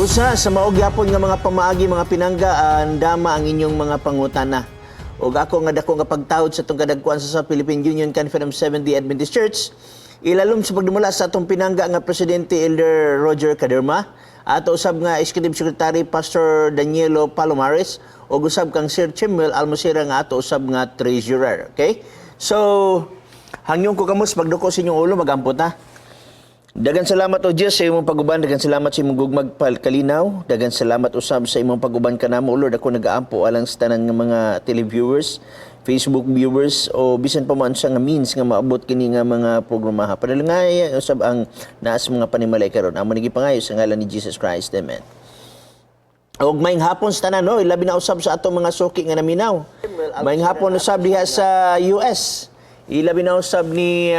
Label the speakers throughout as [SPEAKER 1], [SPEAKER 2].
[SPEAKER 1] Busa sa mao gyapon nga mga pamaagi, mga pinangga, andama ang inyong mga pangutana. Ug ako nga dako nga pagtahod sa atong kadagkuan sa South Philippine Union Conference Seventh-day Adventist Church, ilalom sa pagdumala sa atong pinangga nga presidente, Elder Roger Caderma, ato usab nga Executive Secretary, Pastor Danielo Palomares, ug usab kang Sir Chimuel Almosera nga ato usab nga treasurer. Okay? So, hangyon ko kamos pagduko sa inyong ulo, magampot na. Dagan salamat, O Diyos, sa imong paguban, dagan salamat sa imong gugmag kalinaw, dagan salamat usab sa imong paguban kanamo, O Lord. Ako nagaampo alang sa tanan nga mga televiewers, Facebook viewers o bisan pa man sa nga means nga maabot kini nga mga programa. Padalangay usab ang naa sa mga panimalay karon. Amo ni gipangayo sa ngalan ni Jesus Christ. Amen. Og maayong hapon sa tanan, no, ilabi na usab sa atong mga suki nga naminaw. Maayong hapon usab diha sa US. Ilabi na usab ni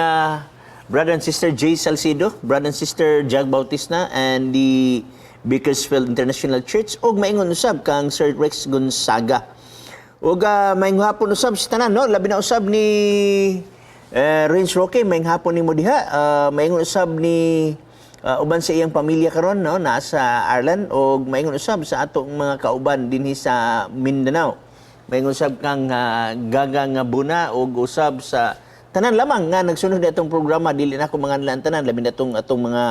[SPEAKER 1] brother and sister Jay Salcido, brother and sister Jack Bautista and the Bakersfield International Church, ug maingon usab kang Sir Rex Gonzaga. Ug maayong hapon usab sa tanan, no, labi na usab ni Renz Roque, maayong hapon nimo diha. Maingon usab ni uban sa iyang pamilya karon, no, naa sa Ireland, ug maingon usab sa atong mga kauban dinhi sa Mindanao. Maingon usab kang Gaga nga Buna ug usab sa tanan lamang nga nagsunod atong programa. Dili na ako mga tanan, labi na atong atong mga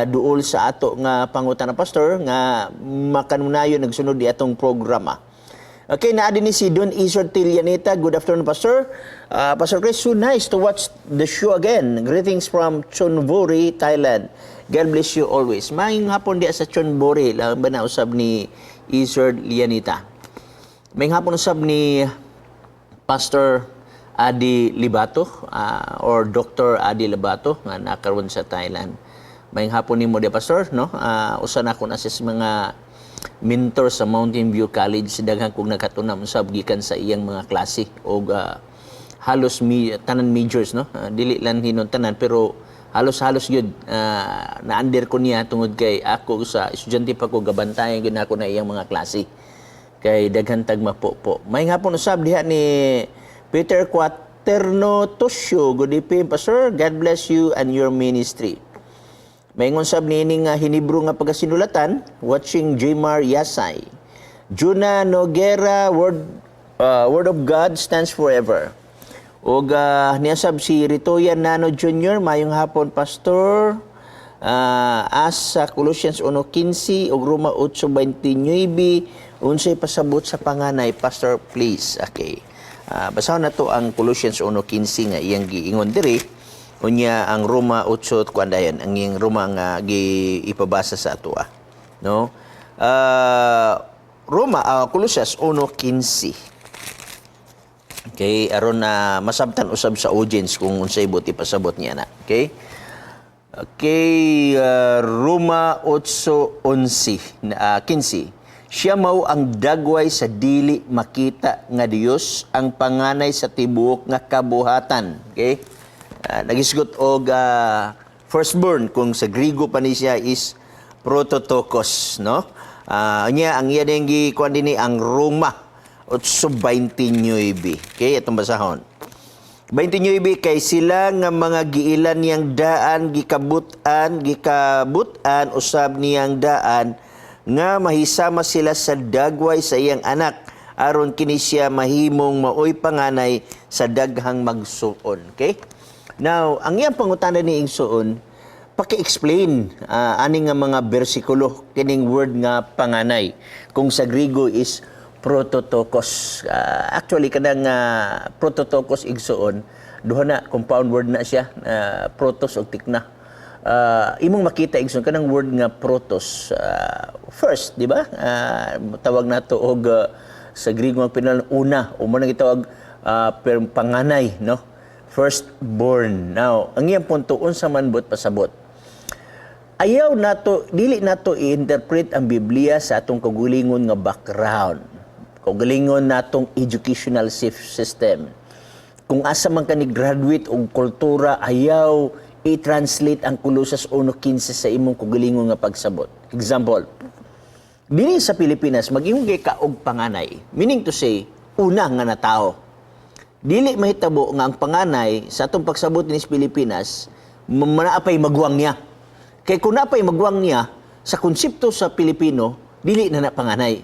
[SPEAKER 1] duol sa ato nga pangutana pastor nga makanunayon nagsunod di atong programa. Okay, naa din ni si Don Isor Tilianita. Good afternoon, Pastor. Pastor Chris, so nice to watch the show again. Greetings from Chonburi, Thailand. God bless you always. Maayong hapon diya sa Chonburi. Lang ba na usab ni Isor Lianita. Maayong hapon usab ni Pastor Adi Libato or Dr. Adi Libato nga nakaroon sa Thailand. Maayong hapon nimo di, Pastor, no? Usa na ko na sa mga mentor sa Mountain View College. Daghan kong nakatunam usab gikan sa iyang mga klase og halos mi, tanan majors, no? Dili lang hinon tanan, pero halos-halos gyud na-under ko niya tungod kay ako sa estudyante pa ko, gabantayan gyud nako na iyang mga klase kay daghan tag mapopo. Maayong hapon usab diha ni Peter Quaterno Tosio. Good evening, Pastor. God bless you and your ministry. Maingon sab niini nga Hinebro nga pagkasinulatan, watching Jmar Yasay. Juna Noguera, Word of God stands forever. Ug niya sab si Ritoya Nano Jr., mayong hapon, Pastor. As sa Colossians 1:15 ug Roma 8:29, unsay pasabot sa panganay, Pastor, please? Okay. Basahon na to ang Colossians 1:15 nga iyang giingon diri. Unya ang Roma 8 kuan dayon, ang iyang Roma nga gi ipabasa sa atoa. No? Roma Colossians 1:15. Okay, aron na masabtan usab sa audience kung unsay buot ipasabot niya na. Okay? Okay, Roma 8:11 15. Siya mao ang dagway sa dili makita nga Dios, ang panganay sa tibuok nga kabuhatan. Okay? Nagisgot og firstborn, kung sa Grigo pa ni siya is prototokos, no? Niya ang iya din gi kuan dinhi ang Roma 8:29. Okay, atong basahon. 29: Kay sila nga mga giilan niyang daan, gikabut-an usab niyang daan nga mahisama sila sa dagway sa iyang anak, aron kini siya mahimong maoy panganay sa daghang magsuon. Okay? Now, ang iyang pangutana ni igsuon, paki-explain ani nga mga bersikulo kining word nga panganay. Kung sa Grigo is prototokos. Actually kanang prototokos, igsuon, duha na, compound word na siya, protos ug tekna. Imong makita, igsuon, kanang word nga protos, first, di ba? Tawag nato og sa Grigo ang pinal una o mo nang gitawag panganay, no? Firstborn. Now, ang iyang punto, unsa man buot pasabot? Ayaw nato, dili nato i-interpret ang Biblia sa atong kaugalingon nga background, kaugalingon natong educational system. Kung asa man ka ni graduate og kultura, ayaw i-translate ang Colosas 1:15 sa imong kaugalingon nga pagsabot. Example, dinhi sa Pilipinas, mag-ingon kay ka og panganay. Meaning to say, una nga natao. Dili mahitabo nga ang panganay sa atong pagsabot dinhi sa Pilipinas, naa pay maguwang niya. Kay kung naa pay maguwang niya, Sa konsepto sa Pilipino, dili na na panganay.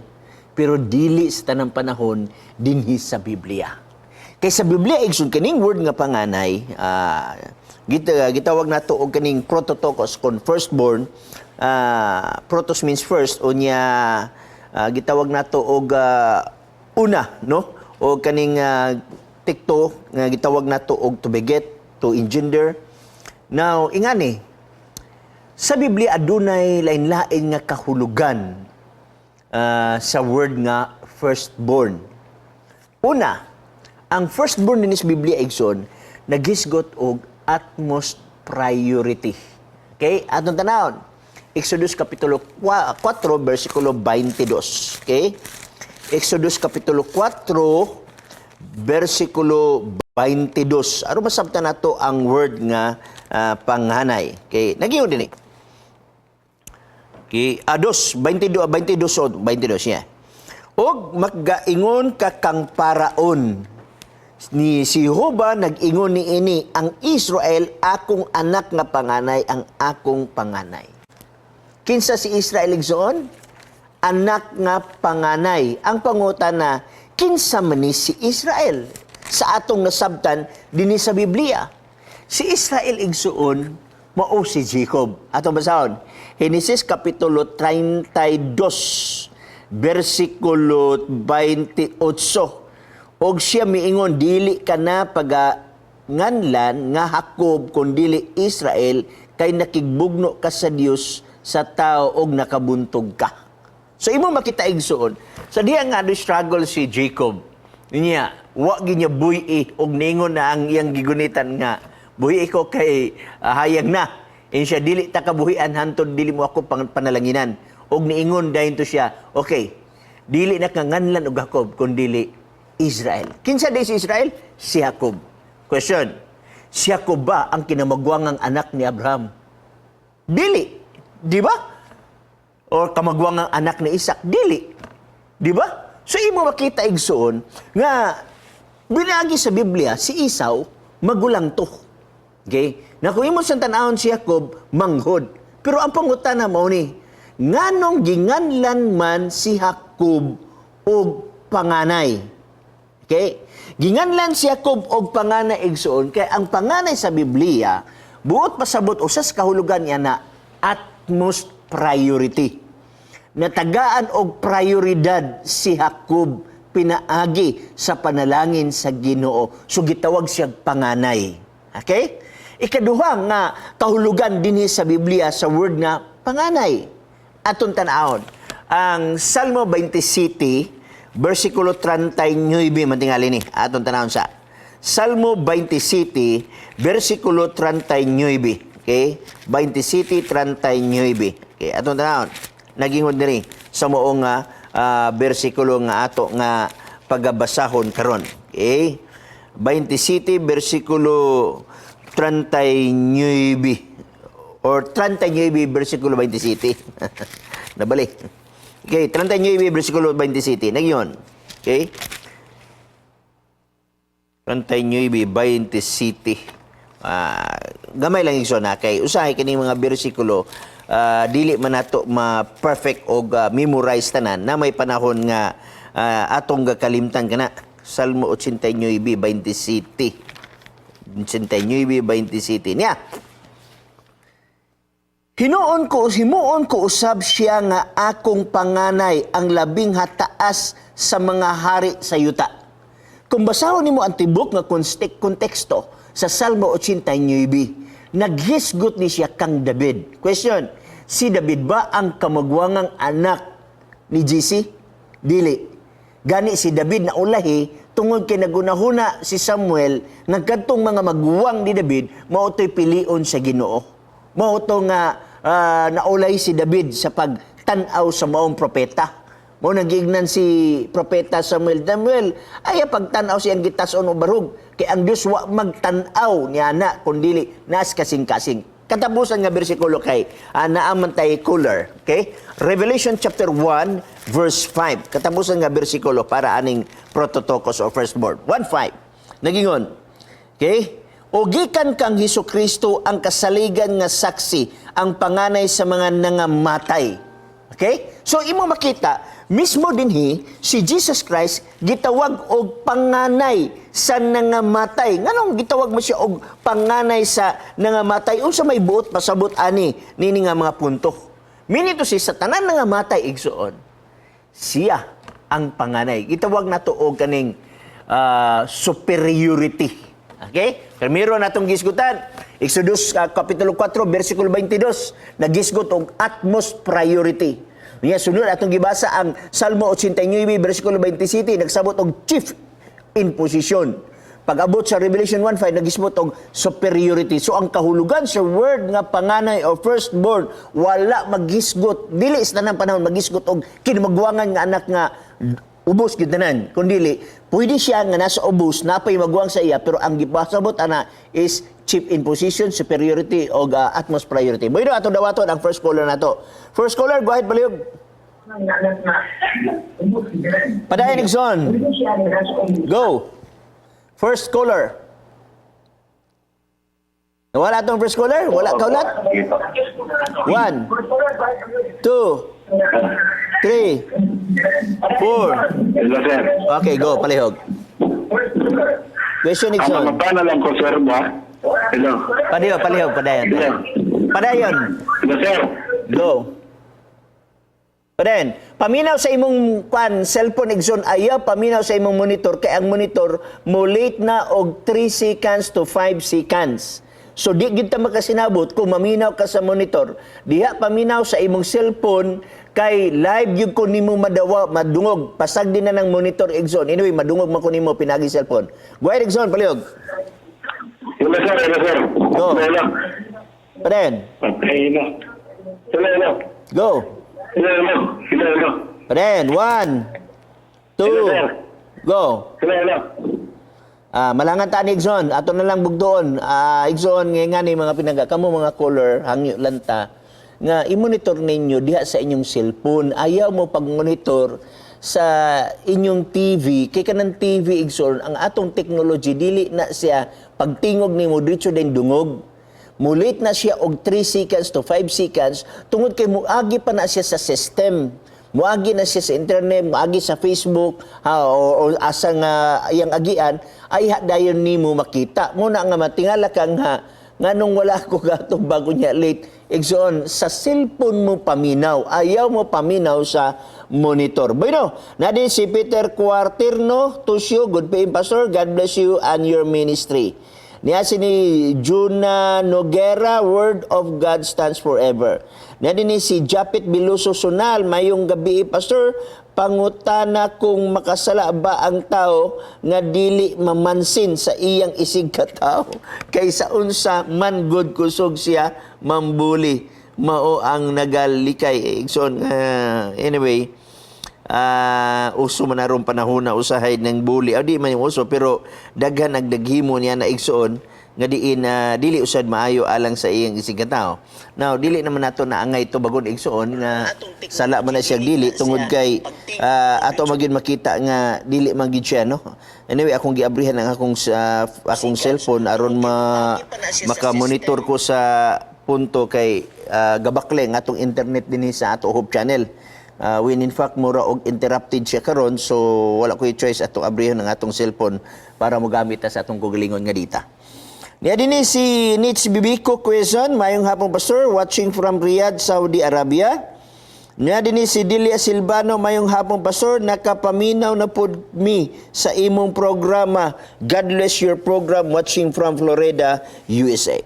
[SPEAKER 1] Pero dili sa tanang panahon dinhi sa Biblia. Kay sa Biblia, igsoon, kaning word nga panganay, gitawag nato og kaning prototokos kon firstborn, protos means first, unya gitawag nato og una, no? O kaning tekto nga gitawag nato og to beget, to engender. Now, ingani, sa Biblia adunay lain-lain nga kahulugan sa word nga firstborn. Una, ang firstborn dinhi sa Biblia, igsoon, naghisgot og utmost priority. Okay? Atong tanawon. Exodus kapitulo 4 versikulo 22. Okay? Exodus kapitulo 4 versikulo 22. Aron masabtan nato ang word nga panganay. Okay, nagiyon dinhi. Okay, ados 22 22 o 22 yeah. Og maggaingon ka kang Paraon ni si Jehova nag-ingon ni ini, ang Israel akong anak nga panganay, ang akong panganay. Kinsa si Israel, igsoon? Anak nga panganay. Ang pangutana, kinsa man ni si Israel? Sa atong nasabtan dinhi sa Biblia. Si Israel, igsoon, mao si Jacob. Atong basahon. Genesis kapitulo 32 versikulo 28. Og siya miingon, dili ka na paganganlan nga Jacob kun dili Israel, kay nakigbugno ka sa Dios sa tao og nakabuntog ka. So imo makita, igsoon, sa diha nga do struggle si Jacob. Niya, wa ginya buy-i og ningon na ang iyang gigunitan nga buhi ko kay hayag na. Ingon siya, dili ta kabuhian hantod dili mo ako panalanginan. Og niingon dayon to siya, okay, dili na ka nganlan og Jacob kun dili Israel. Kinsa di si Israel? Si Jacob. Question, si Jacob ba ang kinamagwangang anak ni Abraham? Dili. Di ba? Or kamagwangang anak ni Isaac? Dili. Di ba? So imo makita, igsoon, nga binagi sa Biblia si Esau magulang to. Okay? Na kung imo sang tan-awon si Jacob, manghod. Pero ang pangutana mao ni, nganong ginganlan man si Jacob og panganay? Okay? Ginganlan si Jacob og panganay, igsoon, kay ang panganay sa Biblia buot pasabot usas kahulugan niya na utmost priority. Natagaan og prioridad si Jacob pinaagi sa panalangin sa Ginoo. So gitawag siya panganay. Okay? Ikaduha nga kahulugan dinhi sa Biblia sa word nga panganay. Atong tan-awon. Ang Salmo 27 versikulo 39 man tingali ni. Atong tan-awon sa Salmo 27 versikulo 39. Okay? 27:39. Okay, atong tan-awon. Nagingon diri sa mao nga bersikulo nga ato nga pagabasahon karon. Okay? 27 versikulo 39 or 39 versikulo 27. Nabali. Okay, 39 versikulo 27. Nagyon. Okay? 39 27. Gamay lang igsoon na kay usahay kini mga bersikulo, dili man nato ma-perfect og memorize tanan na may panahon nga atong gakalimtan kana. Salmo 89 27. 89 27 niya. Hinuon ko, himuon ko usab siya nga akong panganay, ang labing hataas sa mga hari sa yuta. Kung basahon nimo ang tibok nga konteksto sa Salmo 89, naghisgot ni siya kang David. Question, si David ba ang kamagwangang anak ni Jesse? Dili. Gani si David na ulahi tungod kay nagunahuna si Samuel nga kadtong mga maguwang ni David mao to'y pilion sa Ginoo. Mao to nga naulay si David sa pagtan-aw sa maong propeta. Mao nagignan si propeta Samuel, "Samuel, ay pagtan-aw siyang gitas-on o barug kay ang Dios wa magtan-aw niya na kundili nas kasing-kasing." Katapusan nga bersikulo kay naa man tay cooler, okay? Revelation chapter 1 verse 5. Katapusan nga bersikulo para aning prototokos or firstborn. 1:5. Nagingon. Okay? O gikan kang Hesus Kristo ang kasaligan nga saksi, ang panganay sa mga nangamatay. Okay? So imo makita, mismo dinhi si Jesus Christ gitawag og panganay sa nangamatay. Nganong gitawag mo siya og panganay sa nangamatay? Unsa may buot pasabot ani nini nga mga punto? Meaning to say, sa tanan nangamatay, igsuon, siya ang panganay. Gitawag nato og kaning superiority. Okay? Primero natong gisgutan, Exodus kapitulo 4 versikulo 22, nagisgot og utmost priority. Niya sunod atong gibasa ang Salmo 89 versikulo 27, nagsabot og chief in position. Pag-abot sa Revelation 1:5, nagisbot og superiority. So ang kahulugan sa word nga panganay o firstborn, wala magisgot, dili sa tanang panahon magisgot og kinamagwangan nga anak nga ubos gid tanan. Kundili pwede siya nga nasa ubos, napay maguwang sa iya, pero ang gipasabot ana is chief in position, superiority o utmost priority. Bueno, atong dawaton ang first caller nato. First caller, go ahead, palihog. Padayon, Nixon. Go. First caller. Wala atong first caller? Wala kaulat? One, two, three, four.
[SPEAKER 2] Hello, sir.
[SPEAKER 1] Okay, go, palihog. Question,
[SPEAKER 2] Ang
[SPEAKER 1] Nixon.
[SPEAKER 2] mangutana lang ko, sir, ba? Hello.
[SPEAKER 1] Palihog, palihog, padayon.
[SPEAKER 2] Hello.
[SPEAKER 1] Padayon.
[SPEAKER 2] Hello, sir.
[SPEAKER 1] Go. Padayon. Paminaw sa imong kwan, cellphone, Exxon, ayaw paminaw sa imong monitor kay ang monitor mo late na og 3 seconds to 5 seconds. So di gid ta makasinabot kung maminaw ka sa monitor. Diha paminaw sa imong cellphone kay live gyud ko nimo madawa, madungog. Pasag din na ng monitor, Exxon. Anyway, madungog man ko nimo pinagi cellphone. Go ahead, Exxon, palihog.
[SPEAKER 2] Hello, sir. Hello, sir.
[SPEAKER 1] Go.
[SPEAKER 2] Hello.
[SPEAKER 1] Padayon.
[SPEAKER 2] Patay na. Hello, hello.
[SPEAKER 1] Go.
[SPEAKER 2] Hello, hello. Hello, hello.
[SPEAKER 1] Padayon. One, two,
[SPEAKER 2] Hello, sir.
[SPEAKER 1] Go.
[SPEAKER 2] Hello, hello.
[SPEAKER 1] Ah, malangan ta ni Igsoon, ato na lang bugdoon. Ah, Igsoon, ngayon nga ni mga pinangga, kamo mga caller, hangyo lang ta nga i-monitor ninyo diha sa inyong cellphone. Ayaw mo pag-monitor sa inyong TV kay kanang TV, Igsoon, ang atong technology dili na siya pagtingog nimo diretso din dungog. Mulit na siya og 3 seconds to 5 seconds tungod kay muagi pa na siya sa system. Muagi na siya sa internet, muagi sa Facebook, ha, o asa nga iyang agian, ay ha, dayon nimo makita. Muna nga matingala kang ha, nganong wala ko gatong bago niya late. Igsoon, sa cellphone mo paminaw. Ayaw mo paminaw sa monitor. Bueno, na din si Peter Cuarterno, Tusyo, good PM, Pastor. God bless you and your ministry. Niya si ni Juna Noguera, "Word of God stands forever." Niya din ni si Japit Biluso Sunal, "Mayong gabi, Pastor, pangutana kung makasala ba ang tao nga dili mamansin sa iyang isig katao kaysa unsa man good kusog siya mambuli, mao ang nagalikay." Igsoon, anyway, uso man aron panahon na usahay ng bully. O di man yung uso, pero daghan nagdaghimo niya na, igsoon, nga diin dili usad maayo alang sa iyang isig katao. Now, dili naman nato naangay to bagon, igsoon, nga sala man na siya dili tungod kay ato magyud makita nga dili man gid siya, no. Anyway, akong giabrihan ang akong sa akong cellphone aron ma maka-monitor ko sa punto kay gabakle ang atong internet dinhi sa ato Hope Channel. When in fact mura og interrupted siya karon, so wala ko choice atong abrihon ang atong cellphone para mogamit ta sa atong kaugalingon nga data. Niya dinhi si Nitz Bibico Quezon, "Mayong hapon, Pastor, watching from Riyadh, Saudi Arabia." Niya dinhi si Delia Silvano, "Mayong hapon, Pastor, nakapaminaw na pud mi sa imong programa. God bless your program, watching from Florida, USA."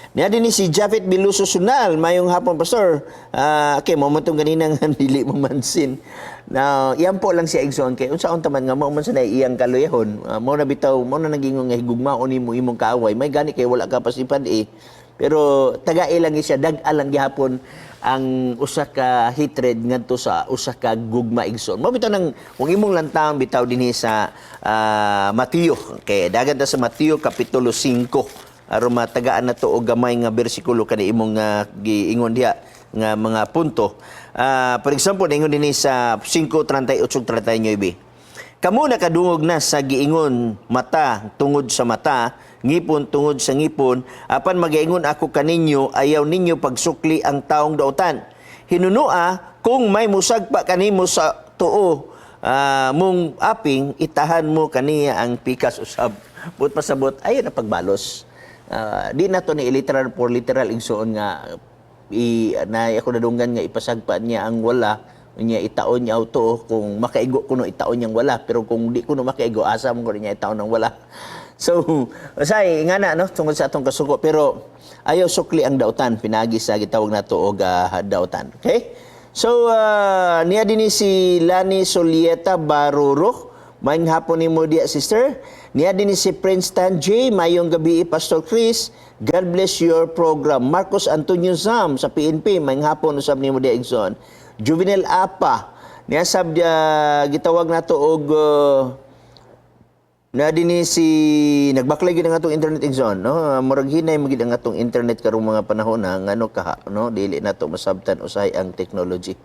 [SPEAKER 1] Niya din si Japhet Biluso Sunal, "Mayong hapon, Pastor." Ah, okay, mo man tong ganina nga dili mo mansin. Now, iyan po lang siya, igsoon, kay unsaon ta man nga mao man sa iyang kaluyahon. Mo na bitaw, mo na nagingon nga higugmaon nimo imong kaaway. May gani kay wala ka pasipad eh. Pero tagai lang siya, dag-a lang gihapon ang usa ka hatred ngadto sa usa ka gugma, igsoon. Mo bitaw nang kung imong lantawon bitaw dinhi sa Mateo. Okay, dagan ta sa Mateo kapitulo 5 aron matagaan na to og gamay nga bersikulo kani imong giingon diha nga mga punto. For example, ingon dinhi sa 5:38 39. Kamo nakadungog na sa giingon, mata tungod sa mata, ngipon tungod sa ngipon, apan magaingon ako kaninyo, ayaw ninyo pagsukli ang taong dautan. Hinunua, kung may musagpa kanimo sa tuo mong aping, itahan mo kaniya ang pikas usab. But pasabot, ayaw na pagbalos. Di na to ni literal for literal, igsuon, nga i na ako nadunggan nga ipasagpa niya ang wala niya, itaon niya auto. Kung makaigo kuno, itaon niyang wala, pero kung di kuno makaigo, asa mo kuno niya itaon ang wala? So usay nga na, no, tungod sa atong kasuko, pero ayaw sukli ang dautan pinagi sa gitawag nato og dautan. Okay, so niya dinhi si Lani Solieta Baruro. Maayong hapon nimo diya, sister. Niya din si Prince Tan J. Mayong gabi, Pastor Chris. God bless your program. Marcos Antonio Zam sa PNP. Maayong hapon usab nimo diya, igsoon. Juvenil Apa. Niya sab gitawag nato og na dinhi si nagbaklay gyud ang atong internet, igsoon, no? Murag hinay man gyud ang atong internet karong mga panahon na ngano kaha, no? Dili nato masabtan usahay ang technology.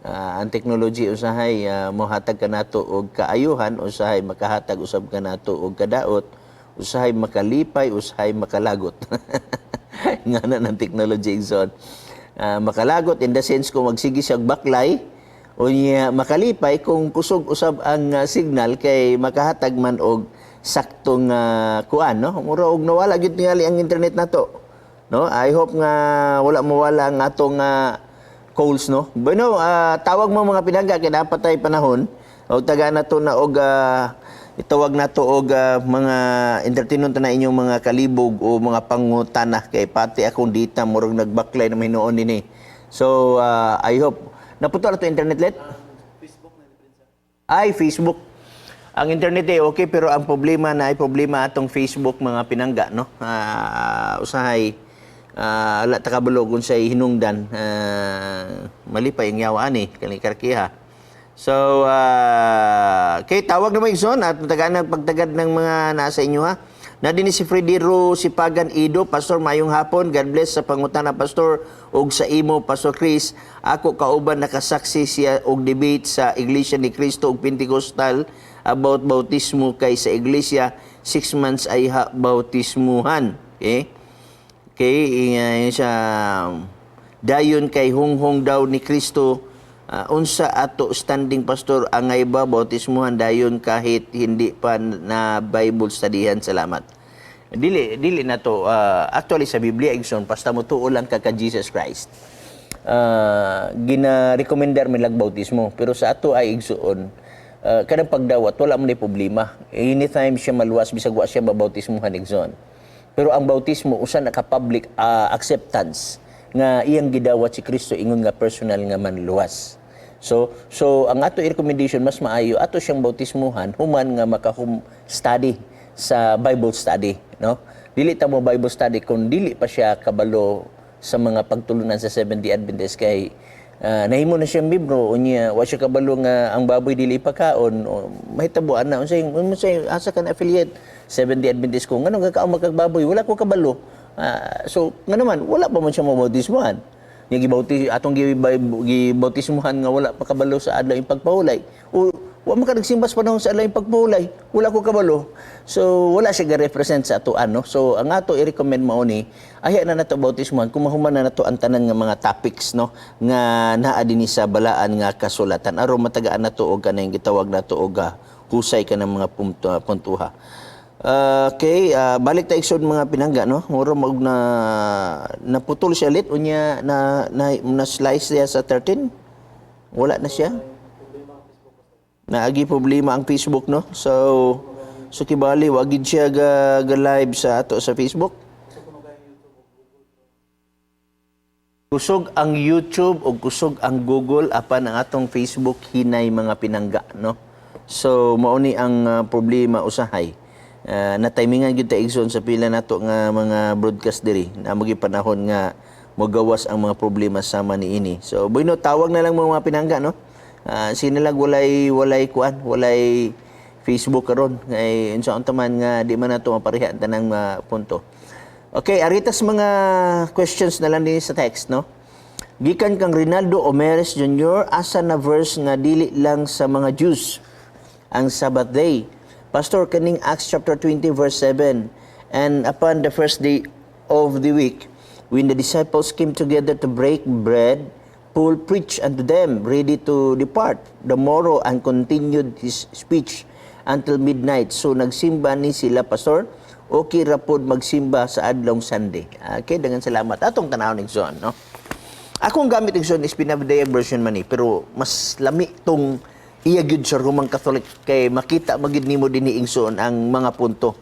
[SPEAKER 1] Ang technology usahay mohatag kanato og kaayuhan, usahay makahatag usab kanato og kadaot, usahay makalipay, usahay makalagot. Ngana ng technology, igsoon. Makalagot in the sense kung magsige siya og baklay, unya makalipay kung kusog usab ang signal kay makahatag man og saktong kuan, no? Mura og nawala gyud tingali ang internet nato, no? I hope nga wala mawala ang atong calls, no? Bueno, tawag mo, mga pinangga, kay dapat tay panahon og taga nato na og itawag nato og mga entertainon ta na inyong mga kalibog o mga pangutana kay pati akong dita murag nagbaklay na hinuon dinhi. So I hope naputol ato internet let. Ay, Facebook. Ang internet eh, okay, pero ang problema na ay problema atong Facebook, mga pinangga, no? Usahay, ala ta kabalo kung say hinungdan. Malipay ang yawaan eh, kani karkiha. So, okay, tawag na mo, igsoon, at matagaan ang pagtagad ng mga nasa inyo, ha. Na din si Freddy Ro Sipagan Ido, "Pastor, mayong hapon. God bless sa pangutana, Pastor, ug sa imo, Pastor Chris. Ako kauban nakasaksi siya og debate sa Iglesia ni Cristo ug Pentecostal about bautismo kay sa iglesia 6 months ay ha, bautismuhan." Okay? Okay, yun siya. Dayon kay hunghong daw ni Kristo, unsa ato standing, Pastor, angay ba bautismuhan dayon kahit hindi pa na Bible studyhan? Salamat. Dili dili na to actually sa Biblia, igsoon, basta mo tuo lang ka ka Jesus Christ. Gina-recommendar mi lang bautismo, pero sa ato ay, igsuon, kanang pagdawat wala man ni problema. Anytime siya maluwas bisag wa siya mabautismuhan, igsoon. Pero ang bautismo usa na ka public acceptance nga iyang gidawat si Kristo ingon nga personal nga manluwas. So ang ato recommendation, mas maayo ato siyang bautismuhan human nga makahum study sa Bible study, no? Dili ta mo Bible study kung dili pa siya kabalo sa mga pagtulunan sa Seventh-day Adventist kay nahimo na siyang miyembro, unya wa siya kabalo nga ang baboy dili pakaon o mahitabuan na unsay unsay asa ka na affiliate Seventh-day Adventist ko, ngano ka magkagbaboy, wala ko kabalo. So nga naman wala pa man siya mabautismuhan niya, gibautis atong gibautismuhan nga wala pa kabalo sa adlaw yung pagpahulay o wa man ka nagsimba sa panahon sa adlaw yung pagpahulay, wala ko kabalo. So wala siya ga-represent sa ato, ano? So ang ato i-recommend mao ni ayha na nato bautismuhan kung mahuman na nato ang tanan nga mga topics, no, nga naa dinhi sa balaan nga kasulatan aron matagaan nato og kanang gitawag nato og husay ka ng mga puntuha. Okay, balik ta, igsoon, mga pinangga, no? Mura mag na naputol siya lit unya na slice siya sa 13. Wala na siya. Naagi problema ang Facebook, no? So kibali wa gid siya ga live sa ato sa Facebook. Kusog ang YouTube o kusog ang Google apan ang atong Facebook hinay, mga pinangga, no? So mao ni ang problema usahay. Na timingan gyud ta, igsoon, sa pila nato nga mga broadcast diri na magi panahon nga mogawas ang mga problema sama niini. So bueno, tawag na lang mga pinangga, no? Sino lang walay kuan, walay Facebook karon kay unsa unta man nga di man nato mapareha ang tanang mga punto. Okay, aritas mga questions na lang din sa text, no? Gikan kang Rinaldo Omeres Jr., "Asa na verse nga dili lang sa mga Jews ang Sabbath day. Pastor, kaning Acts chapter 20 verse 7, "And upon the first day of the week, when the disciples came together to break bread, Paul preached unto them, ready to depart the morrow, and continued his speech until midnight. So nagsimba ni sila, Pastor. Okay ra pod magsimba sa adlong Sunday." Okay, daghang salamat. Atong tanawon, igsoon, no? Akong gamit, igsoon, is Pinabidayag version man ni, pero mas lami tong iya gyud sa Roman Catholic kay makita magyud nimo dinhi, igsoon, ang mga punto.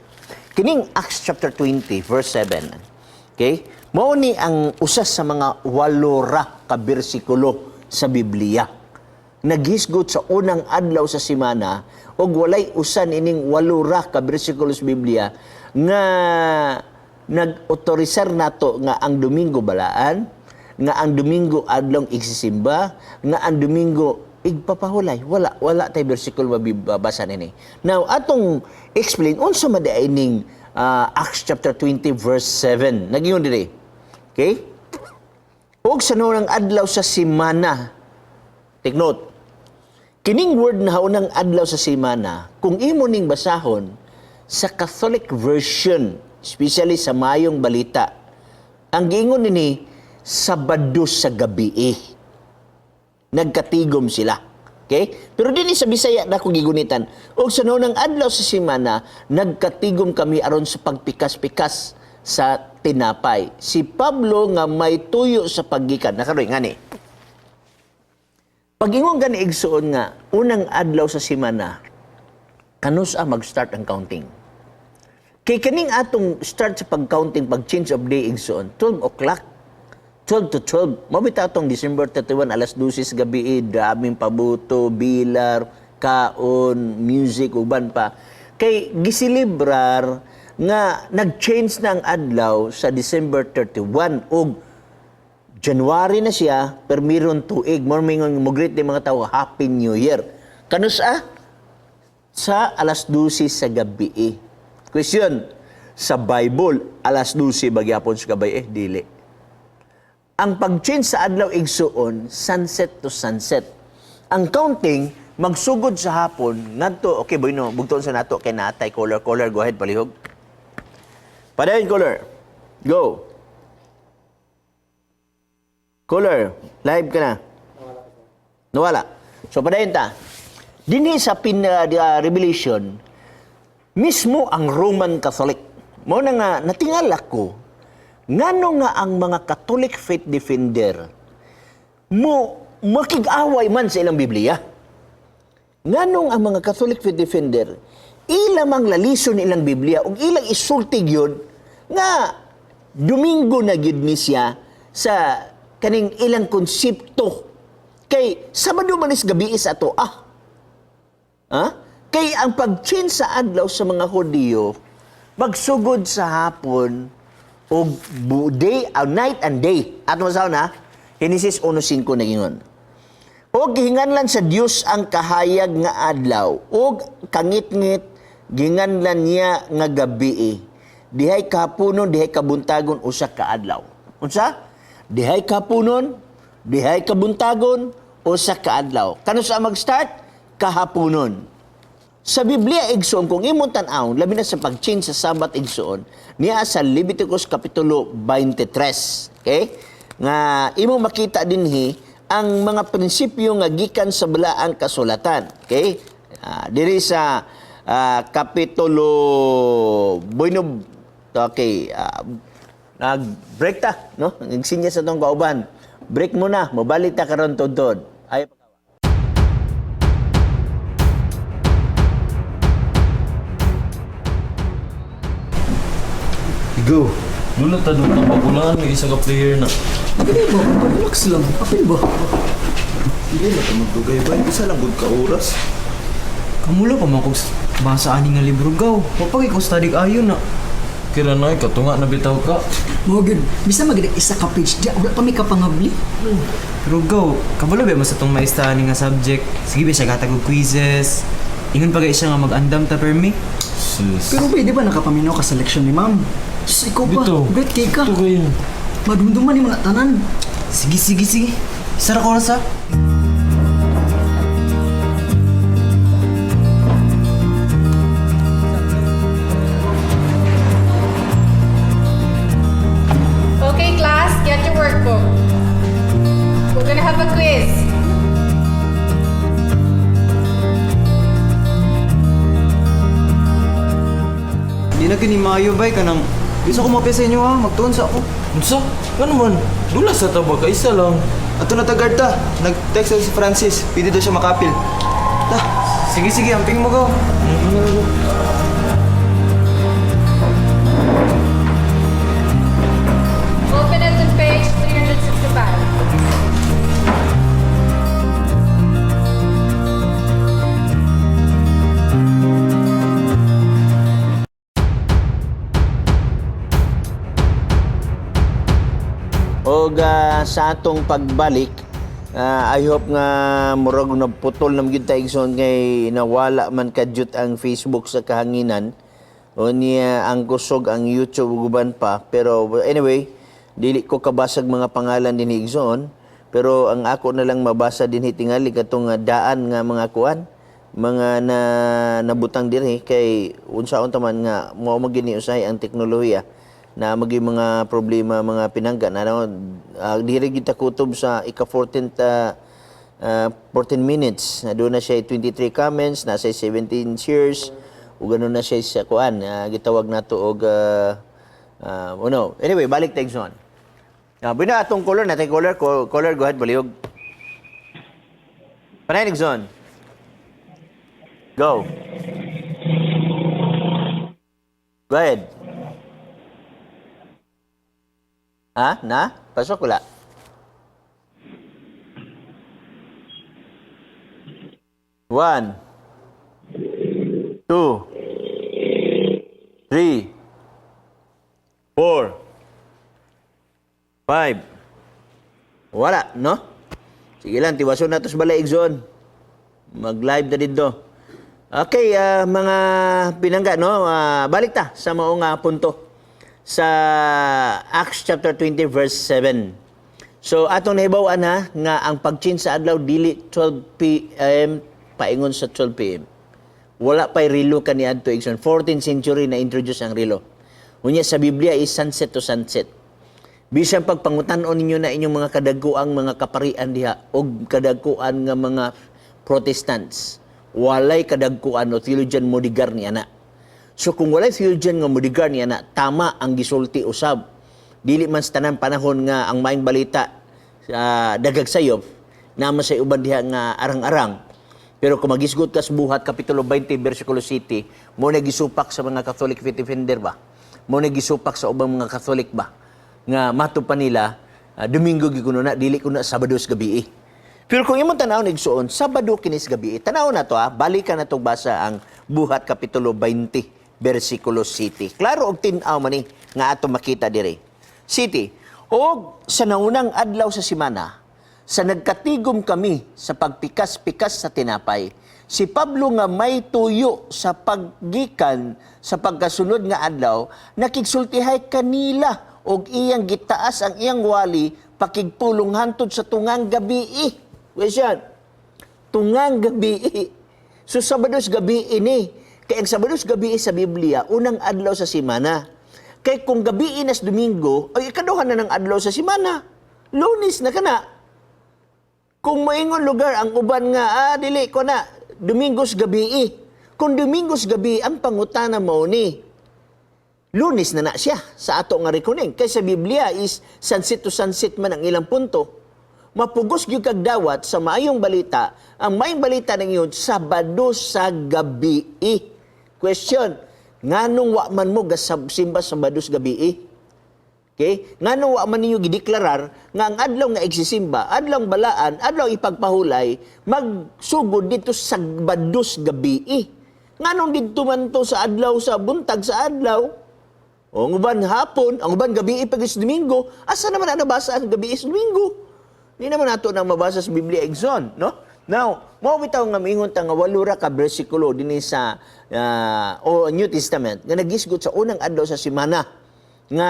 [SPEAKER 1] Kining Acts chapter 20 verse 7. Okay? Mao ni ang usa sa mga 8 ra ka bersikulo sa Biblia naghisgot sa unang adlaw sa simana, ug walay usa nining 8 ra ka bersikulo sa Biblia nga nag-otorisar nato nga ang Domingo balaan, nga ang Domingo adlong igsisimba, nga ang Domingo igpapahulay. Wala, wala tay bersikulo mabibasa nini. Now, atong explain unsa man diay ning Acts chapter 20 verse 7. Nagingon diri. Okay? "Og sa unang adlaw sa simana." Take note. Kining word na "unang adlaw sa simana," kung imo ning basahon sa Catholic version, especially sa Maayong Balita, ang giingon nini, Sabado sa gabi eh. Nagkatigom sila. Okay? Pero dinhi sa Bisaya na kung gigunitan, "Og sa unang adlaw sa simana, nagkatigom kami aron sa pagpikas-pikas sa tinapay. Si Pablo nga may tuyo sa paggikan." Nakaroy ngani. Pag-ingon gani, igsoon, nga unang adlaw sa simana, kanus-a mag-start ang counting? Kay kaning atong start sa pag-counting, pag change of day, igsoon, 12 o'clock, 12 to 12. Mao bitaw atong December 31, alas 12 sa gabi, daming pabuto, bilar, kaon, music, uban pa. Kay gisilibrar nga nag-change na ang adlaw sa December 31 ug January na siya, pero miron tuig. More mingon mo greet ni mga tao, "Happy New Year." Kanus-a? Sa alas 12 sa gabi eh. Question, sa Bible, alas 12 ba gyapon sa gabi eh? Dili. Ang pag-change sa adlaw, igsuon, sunset to sunset. Ang counting, magsugod sa hapon, ngadto, okay, boy, no, bugton sa nato, kay natay, caller, caller, go ahead, palihog. Padayon, caller. Go. Caller, live ka na. Nawala. So, padayon ta. Dinhi sa Revelation, mismo ang Roman Catholic, mo na nga, natingala ko, ngano nga ang mga Catholic faith defender mo makig-away man sa ilang Biblia? Nganong ang mga Catholic faith defender, ila mang lalison ilang Biblia ug ilang isulti gyud nga Domingo na gyud ni siya sa kaning ilang konsepto? Kay Sabado man is gabi sa ato ah. Ha? Kay ang pag-change sa adlaw sa mga Hudiyo magsugod sa hapon og day, night and day. Ato masahon ha. Genesis 1:5, nagingon, "Og gihinganlan sa Dios ang kahayag nga adlaw ug kangitngit ginganlan niya nga gabi. Dihay kahaponon, dihay kabuntagon, usa ka adlaw." Unsa? Dihay kahaponon, dihay kabuntagon, usa ka adlaw. Kanus-a mag-start? Kahaponon. Sa Biblia, igsoon, kung imong tan-awon, labi na sa pag-change sa Sabat, igsoon, niya sa Leviticus Kapitulo 23. Okay? Nga imong makita dinhi ang mga prinsipyo nga gikan sa Balaang Kasulatan. Okay? Diri sa Kapitulo bueno, okay, nag-break ta, no? Nagsinya sa tong kauban. Break muna, mobalik ta karon tudtod. Ay.
[SPEAKER 3] Go.
[SPEAKER 4] Dula ta doon ang pagulaan ng isa ka player na.
[SPEAKER 3] Dili ba? Relax lang. Apil ba?
[SPEAKER 5] Dili na ta magdugay ba? Isa lang gud ka oras.
[SPEAKER 6] Kamulo pa man kog basa ani nga libro, gaw. Wapagay ko study ayon na.
[SPEAKER 4] Kira na katunga na bitaw ka.
[SPEAKER 7] Mo gyud, bisa magid isa ka page di wala pa mi kapangabli.
[SPEAKER 6] Pero gaw, kabalo ba mo sa tong maista ani nga subject? Sige ba siya gatag og quizzes. Ingon pa gay siya nga mag-andam ta permi.
[SPEAKER 4] Sus.
[SPEAKER 7] Pero ba, di ba nakapaminaw ka sa leksyon ni ma'am? Sus, ikaw pa,
[SPEAKER 4] Dito.
[SPEAKER 7] great kay ka.
[SPEAKER 4] Ito kayo.
[SPEAKER 7] Madumduman ni mga tanan.
[SPEAKER 6] Sige, sige, sige. Isa ra ka oras ha.
[SPEAKER 8] We're gonna have a quiz.
[SPEAKER 6] Di na kini maayo bay kanang bisa ko mapia sa inyo ha, magtuon sa ako.
[SPEAKER 4] Unsa? Ngano man? Dula sa taba ka isa lang.
[SPEAKER 5] Ato na tagad ta. Nag-text si Francis. Pwede daw siya makapil. Ta.
[SPEAKER 6] Sige sige, amping mo go.
[SPEAKER 8] Open it to page 365.
[SPEAKER 1] Og sa atong pagbalik, I hope nga murag nagputol na gyud ta igsoon kay nawala man kadyot ang Facebook sa kahanginan. O niya ang kusog ang YouTube ug uban pa, pero anyway, dili ko kabasag mga pangalan din igsoon, pero ang ako na lang mabasa din tingali katong daan nga mga kuan mga na nabutang dinhi kay unsaon ta man nga mao man gini usahay ang teknolohiya na maging mga problema mga pinangga na no, diri gyud ta kutob sa ika 14th 14 minutes na doon na siya 23 comments, nasa 17 shares ug ganun na siya sa kuan, gitawag nato og ano, anyway, balik ta igsoon. Bina atong color natin, color color, go ahead, balihog. Panay igsoon, go go ahead. Ha? Na? Pasok wala? One. Two. Three. Four. Five. Wala, no? Sige lang, tiwason na to sa balay, Igsoon. Mag-live na dito. Okay, mga pinangga, no? Balik ta sa maong punto sa Acts chapter 20 verse 7. So atong nahibaw-an ha nga ang pag-change sa adlaw dili 12 PM paingon sa 12 PM. Wala pa'y relo kaniadto igsoon. 14th century na introduce ang relo. Unya sa Biblia is sunset to sunset. Bisan pagpangutan-on ninyo na inyong mga kadagkuang mga kaparian diha og kadagkuan nga mga Protestants, walay kadagkuan o theologian modigar ni ana. So kung walay theologian nga modigar ni ana, tama ang gisulti usab. Dili man sa tanan panahon nga ang maayong balita dagag sayop, naman sa uban diha nga arang-arang. Pero kung magisgot ka sa Buhat kapitulo 20 bersikulo 7, mo na gisupak sa mga Catholic faith defender ba? Mo na gisupak sa ubang mga Catholic ba? Nga mato pa nila, Domingo gyud kuno na, dili kuno Sabado sa gabi. Pero kung imong tan-awon igsuon, Sabado kinis gabi. Tan-awon na to ha, balikan na to basa ang Buhat kapitulo 20 bersikulo 7. Klaro og tin-aw man ni nga ato makita dire. City, og sa naunang adlaw sa simana, sa nagkatigom kami sa pagpikas-pikas sa tinapay, si Pablo nga may tuyo sa paggikan sa pagkasunod nga adlaw, nakigsultihay kanila og iyang gitaas ang iyang wali pakigpulong hantod sa tungang gabi. Question. Tungang gabi. So Sabados gabi ini. Kay ang Sabados gabi sa Biblia, unang adlaw sa simana. Kay kung gabi nas Domingo, ay ikaduha na ng adlaw sa simana. Lunes na kana. Kung moingon lugar ang uban nga, dili ko na, Domingos gabi. Kung Domingos gabi, ang pangutana mao ni, Lunes na na siya sa ato nga reckoning. Kay sa Biblia is sunset to sunset man ang ilang punto. Mapugos gyud kag dawat sa maayong balita. Ang maayong balita ng iyon, Sabado sa gabi. Question, nganong wa man mo gasimba Sabado sa gabi? Okay? Nganong wa man ninyo gideklarar nga ang adlaw nga igsisimba, adlaw balaan, adlaw ipagpahulay, magsugod dito sa Sabado sa gabi. Nganong didto man to sa adlaw sa buntag sa adlaw? O ang uban hapon, ang uban gabi pag is Domingo, asa naman ang nabasa ang gabi is Domingo? Di naman nato na mabasa sa Biblia igsoon, no? Now, mao bitaw nga miingon ta nga walo ra ka bersikulo dinhi sa o New Testament nga nagisgot sa unang adlaw sa semana nga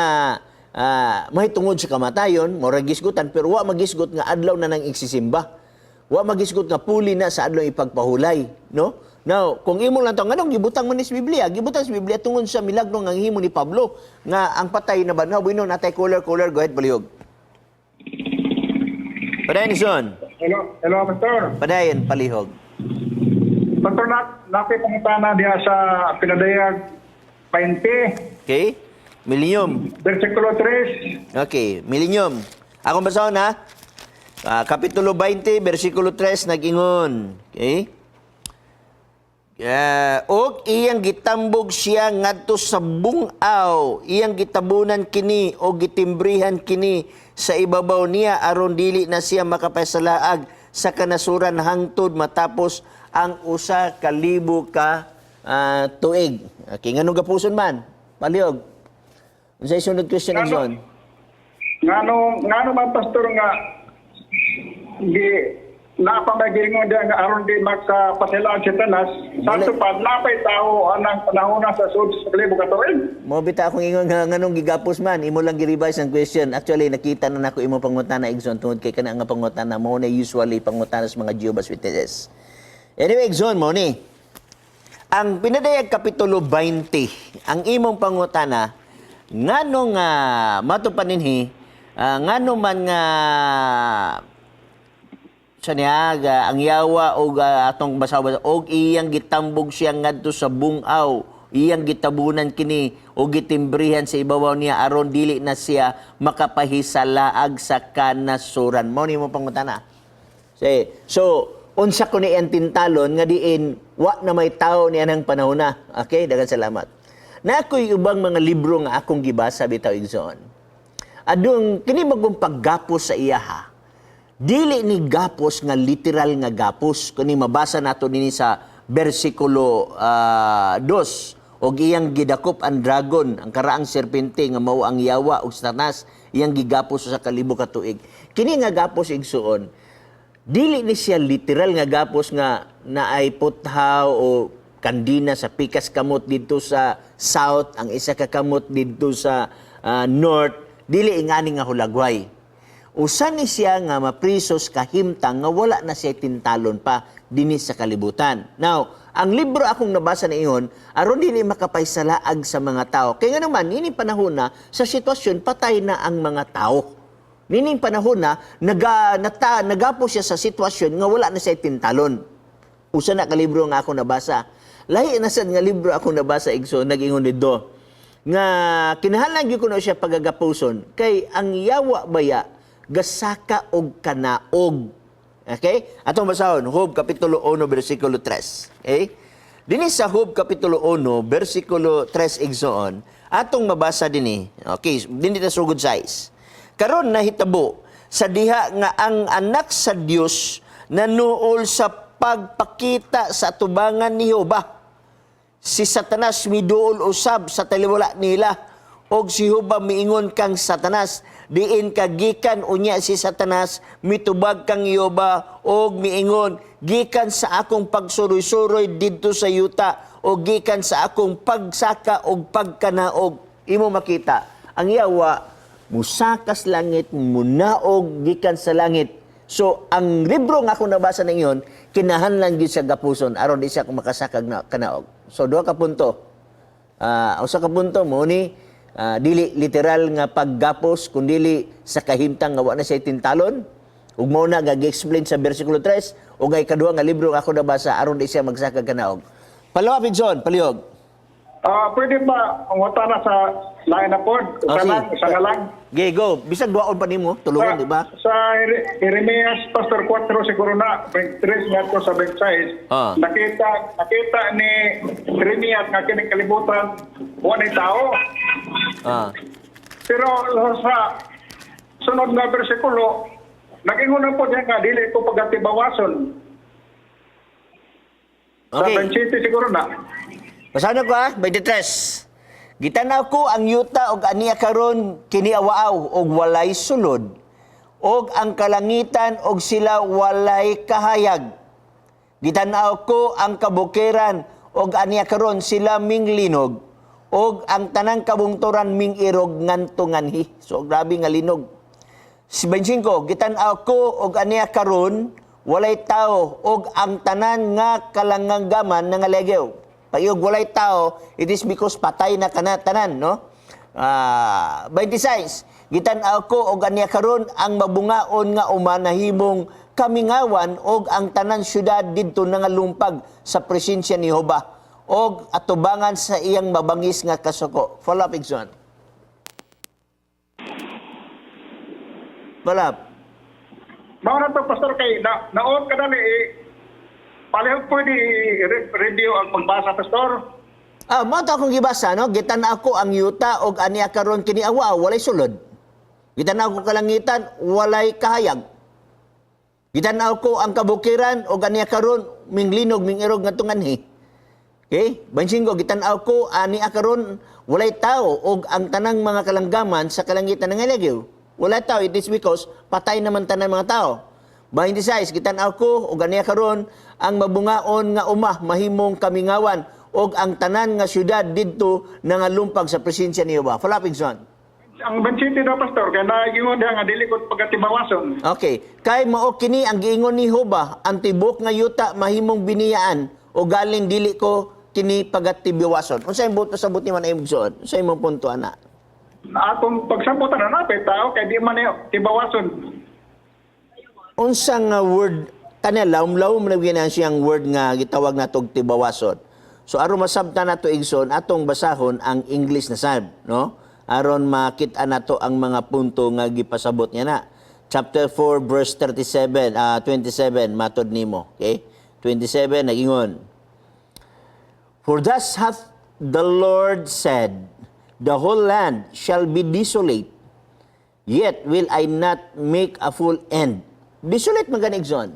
[SPEAKER 1] mahitungod sa kamatayon, mao ra gisgutan pero wa magisgot nga adlaw na nang igsisimba. Wa magisgot nga puli na sa adlaw ipagpahulay, no? Now, kung imo lang to nganong gibutang man ni sa Biblia, gibutang sa Biblia tungod sa milagro nga himo ni Pablo nga ang patay na banhaw, bueno, natay color color, go ahead, palihog. Padayon, Igsoon.
[SPEAKER 2] Hello, hello, Pastor.
[SPEAKER 1] Padayon, palihog.
[SPEAKER 2] Pastor, nakipangutana diha sa Pinadayag 20,
[SPEAKER 1] Okay? Millennium.
[SPEAKER 2] versikulo 3.
[SPEAKER 1] Okay, Millennium. Akong basahon ha. Kapitulo 20, versikulo 3, nag-ingon. Okay? Og iyang gitambog siya ngadto sa bungaw, iyang gitabunan kini o gitimbrihan kini sa ibabaw niya aron dili na siya makapasalaag sa kanasuran hangtod matapos ang 1,000 ka tuig. Okay, nganong gapuson man? Palihog. Unsay sunod question,
[SPEAKER 2] Ngano?
[SPEAKER 1] Exxon?
[SPEAKER 2] Ngano man, Pastor, nga gi napamagiringon diya nga aron di makapasilaan si Tanas sa tupad napay tao anang panahon na sa sud sa libo ka tuig.
[SPEAKER 1] Mo bita akong ingon nga nganong gigapos man, imo lang gi-revise ang question. Actually nakita na nako imo pangutana, Exxon, tungod kay kana nga pangutana mo na usually pangutana sa mga Jehovah's Witnesses. Anyway, Exxon, mo ni. Ang Pinadayag kapitulo 20, ang imong pangutana ngano nga mato paninhi, ngano man nga sa niya ang yawa og atong basaw og iyang gitambog siya ngadto sa bungaw, iyang gitabunan kini og gitimbrihan sa ibabaw niya aron dili na siya makapahisalaag sa kanasuran. Mao ni mo pangutana. Say, so unsa ko ni ang tintalon nga diin wa na may tao ni anang panahon na? Okay, daghang salamat. Na ako'y ubang mga libro nga akong gibasa bitaw, igsoon. Adung kini bagong paggapos sa iyaha, dili ni gapos nga literal nga gapos kuni mabasa nato dinhi sa bersikulo 2, og iyang gidakop ang dragon, ang karaang serpente nga mao ang yawa ug Satanas, iyang gigapos sa kalibo ka tuig. Kini nga gapos, igsuon, dili ni siya literal nga gapos nga naay puthaw o kandina sa pikas kamot didto sa south, ang isa ka kamot didto sa north. Dili ingani nga hulagway. Usa ni siya nga maprisos kahimtang nga wala na siya tintalon pa dinhi sa kalibutan. Now, ang libro akong nabasa na ingon, aron dili makapaysalaag sa mga tao. Kaya nga naman, nining panahon na, sa sitwasyon, patay na ang mga tao. Nining panahon na, nagapo siya sa sitwasyon nga wala na siya tintalon. Usa na ka libro nga ako nabasa. Lahi na sad nga libro ako nabasa, igso, nag-ingon dito nga kinahanglan gyud kuno siya pagagapuson kay ang yawa baya gasaka og kanaog. Okay? Atong basahon Job kapitulo 1 bersikulo 3. Okay? Dinhi sa Job kapitulo 1 bersikulo 3, igsoon, atong mabasa dinhi. Okay, dinhi ta sugod size. Karon nahitabo sa diha nga ang anak sa Dios nanuol sa pagpakita sa tubangan ni Jehova. Si Satanas miduol usab sa taliwala nila. Og si Jehova miingon kang Satanas, "Diin ka gikan?" Unya si Satanas mitubag kang Jehova og miingon, "Gikan sa akong pagsuroy-suroy didto sa yuta o gikan sa akong pagsaka og pagkanaog." Imo makita ang yawa musakas langit, munaog gikan sa langit. So, ang libro nga akong nabasa na ingon, kinahanglan gyud sa gapuson aron di siya makasakag na kanaog. So, duha ka punto. Usa ka punto mo ni dili literal nga paggapos kundili sa kahimtang nga wa na siya tintalon. Ug mao na nga gi-explain sa bersikulo 3 ug ay kaduha nga libro nga ako nabasa, aron di siya magsakag kanaog. Palawa, Pinson, palihog.
[SPEAKER 2] Pwede ba ang na sa lain na pod?
[SPEAKER 1] Oh,
[SPEAKER 2] Usa lang,
[SPEAKER 1] sige.
[SPEAKER 2] isa na lang.
[SPEAKER 1] Okay, go. Bisag duwaon pa nimo, tulungan, di ba?
[SPEAKER 2] Sa Jeremias, Pastor, 4 siguro na, 23 ngadto sa 26. Nakita ni Jeremias nga kini kalibutan wa ni tao. Pero sa sunod nga bersikulo, nag-ingon na po siya nga dili ko pagatibawason. Sa 27 siguro na.
[SPEAKER 1] Basahan ko ha, 23. Gitanaw ko ang yuta og aniya karon kini awaaw og walay sulod, og ang kalangitan og sila walay kahayag. Gitanaw ko ang kabukiran og aniya karon sila minglinog, og ang tanang kabungturan ming-irog nganto nganhi. So grabe nga linog. Si 25, gitan-aw ko og aniya karon walay tao og ang tanan nga kalanganggaman nangalegew. Payog walay tao, it is because patay na kana tanan, no? 26. Gitan-aw ko og aniya karon ang mabungaon nga uma nahimong kamingawan og ang tanan syudad didto nangalumpag sa presensya ni Jehova og atubangan sa iyang mabangis nga kasuko. Follow up, Igsoon. Follow up.
[SPEAKER 2] Mao na to, pastor, kay na naon ka dali eh, palihog pwede i-review ang pagbasa, pastor.
[SPEAKER 1] Mao to akong gibasa, no? Gitan-aw ko ang yuta og aniya karon kini awa walay sulod. Gitan-aw ko kalangitan, walay kahayag. Gitan-aw ko ang kabukiran og aniya karon minglinog mingirog nga tunganhi. Okay? Bansinggo, gitan-aw ko ani karon walay tao og ang tanang mga kalanggaman sa kalangitan nangalagyo. Walay tao, it is because patay naman tanan mga tao. 26, gitan-aw ko og aniya karon ang mabungaon nga uma mahimong kamingawan og ang tanan nga syudad didto nangalumpag sa presensya ni Jehova. Follow up, Igsoon.
[SPEAKER 2] Ang 27 daw, pastor, kay nagingon diha nga dili ko pagatibawason.
[SPEAKER 1] Okay. Kay mao kini ang giingon ni Jehova, ang tibok nga yuta mahimong biniyaan o galing dili ko kini pagatibiwason. Unsa imong buot pasabot ni man Igsoon? Unsa imong punto ana?
[SPEAKER 2] Atong pagsambutan na napay tao kay di man ni tibawason.
[SPEAKER 1] Unsa nga word kanya lawom-lawom na gyud siyang word nga gitawag nato og tibawason. So aron masabtan nato, Igsoon, atong basahon ang English na sab, no? Aron makita nato ang mga punto nga gipasabot niya na. Chapter 4 verse 37, 27 matod nimo, okay? 27 nagingon. For thus hath the Lord said, the whole land shall be desolate, yet will I not make a full end. Desolate man gani, Igsoon.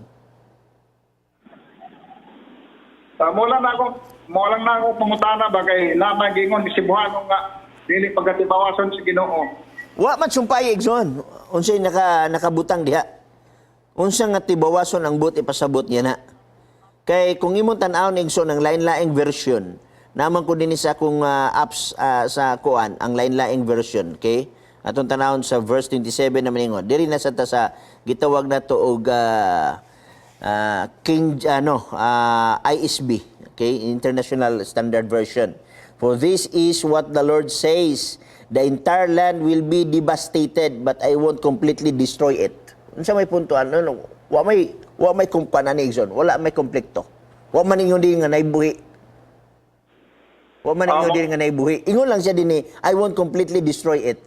[SPEAKER 2] Mo lang na ako pangutana ba kay lama gingon si Buhano nga dili pagatibawason si Ginoo.
[SPEAKER 1] Wa man sumpay, Igsoon. Unsay nakabutang diha? Unsa nga tibawason ang buot ipasabot niya na? Kay kung imong tan-awon, Igsoon, ang lain-laing version, naman ko dinhi sa akong apps sa kuan ang lain-laing version, okay? Atong tanawon sa verse 27 naman ingon. Diri na sa ta sa gitawag nato og King ano ISB, okay? International Standard Version. For this is what the Lord says, the entire land will be devastated, but I won't completely destroy it. Unsa may punto ano no? Wa may kumpana ni Igsoon, wala may konflikto. Wa man ingon din nga naibuhi. Wa man ingon din nga naibuhi. Ingon lang siya dinhi, I won't completely destroy it.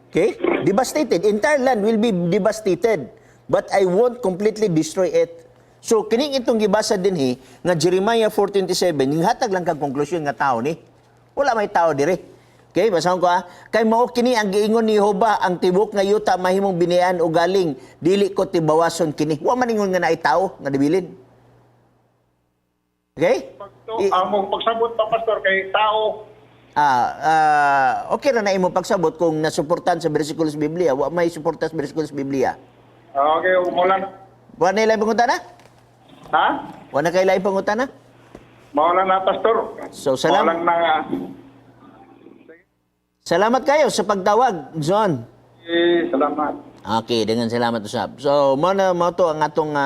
[SPEAKER 1] Okay? Devastated. Entire land will be devastated. But I won't completely destroy it. So, kining itong gibasa dinhi, nga Jeremiah 4:27, yung hatag lang kag konklusyon nga tao ni. Wala may tao dire. Okay, basahon ko ha. Kay mao kini ang giingon ni Jehova, ang tibok nga yuta mahimong biniyaan o galing dili ko tibawason kini. Wa man ingon nga naay tao nga dibilin. Okay?
[SPEAKER 2] So, ang mong pagsabot pa, pastor, kay tao.
[SPEAKER 1] Okay ra na imong pagsabot kung nasuportahan sa bersikulo sa Biblia. Wa may suporta sa bersikulo sa Biblia.
[SPEAKER 2] Okay, mo lang.
[SPEAKER 1] Wa na ilay pangutana?
[SPEAKER 2] Ha?
[SPEAKER 1] Wa na kay laing pangutana?
[SPEAKER 2] Mao lang na, pastor.
[SPEAKER 1] So, salam.
[SPEAKER 2] Mao lang na.
[SPEAKER 1] Salamat kayo sa pagtawag, John.
[SPEAKER 2] Eh, salamat.
[SPEAKER 1] Okay, dengan salamat usab. So, mao na mao to ang atong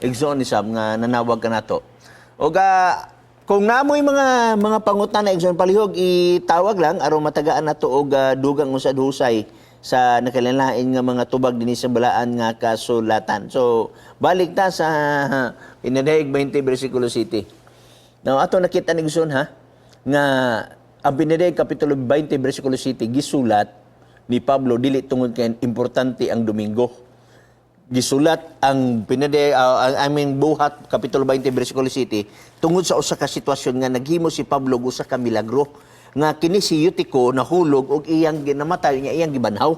[SPEAKER 1] Igsoon ni Sab nga nanawag ka nato. Og kung namoy mga pangutana, Igsoon, palihog itawag lang aron matagaan nato og dugang usad husay sa nakalanlain nga mga tubag dinhi sa balaan nga kasulatan. So, balik ta sa Pinadayeg 20 versikulo 7. Now, ato nakita ni Igsoon ha nga ang Pinadayeg kapitulo 20 versikulo 7 gisulat ni Pablo dili tungod kay importante ang Domingo. Gisulat ang pinade I mean Buhat kapitulo 20 versikulo 7 tungod sa usa ka sitwasyon nga naghimo si Pablo og usa ka milagro nga kini si Eutico nahulog og iyang ginamatay niya iyang gibanhaw.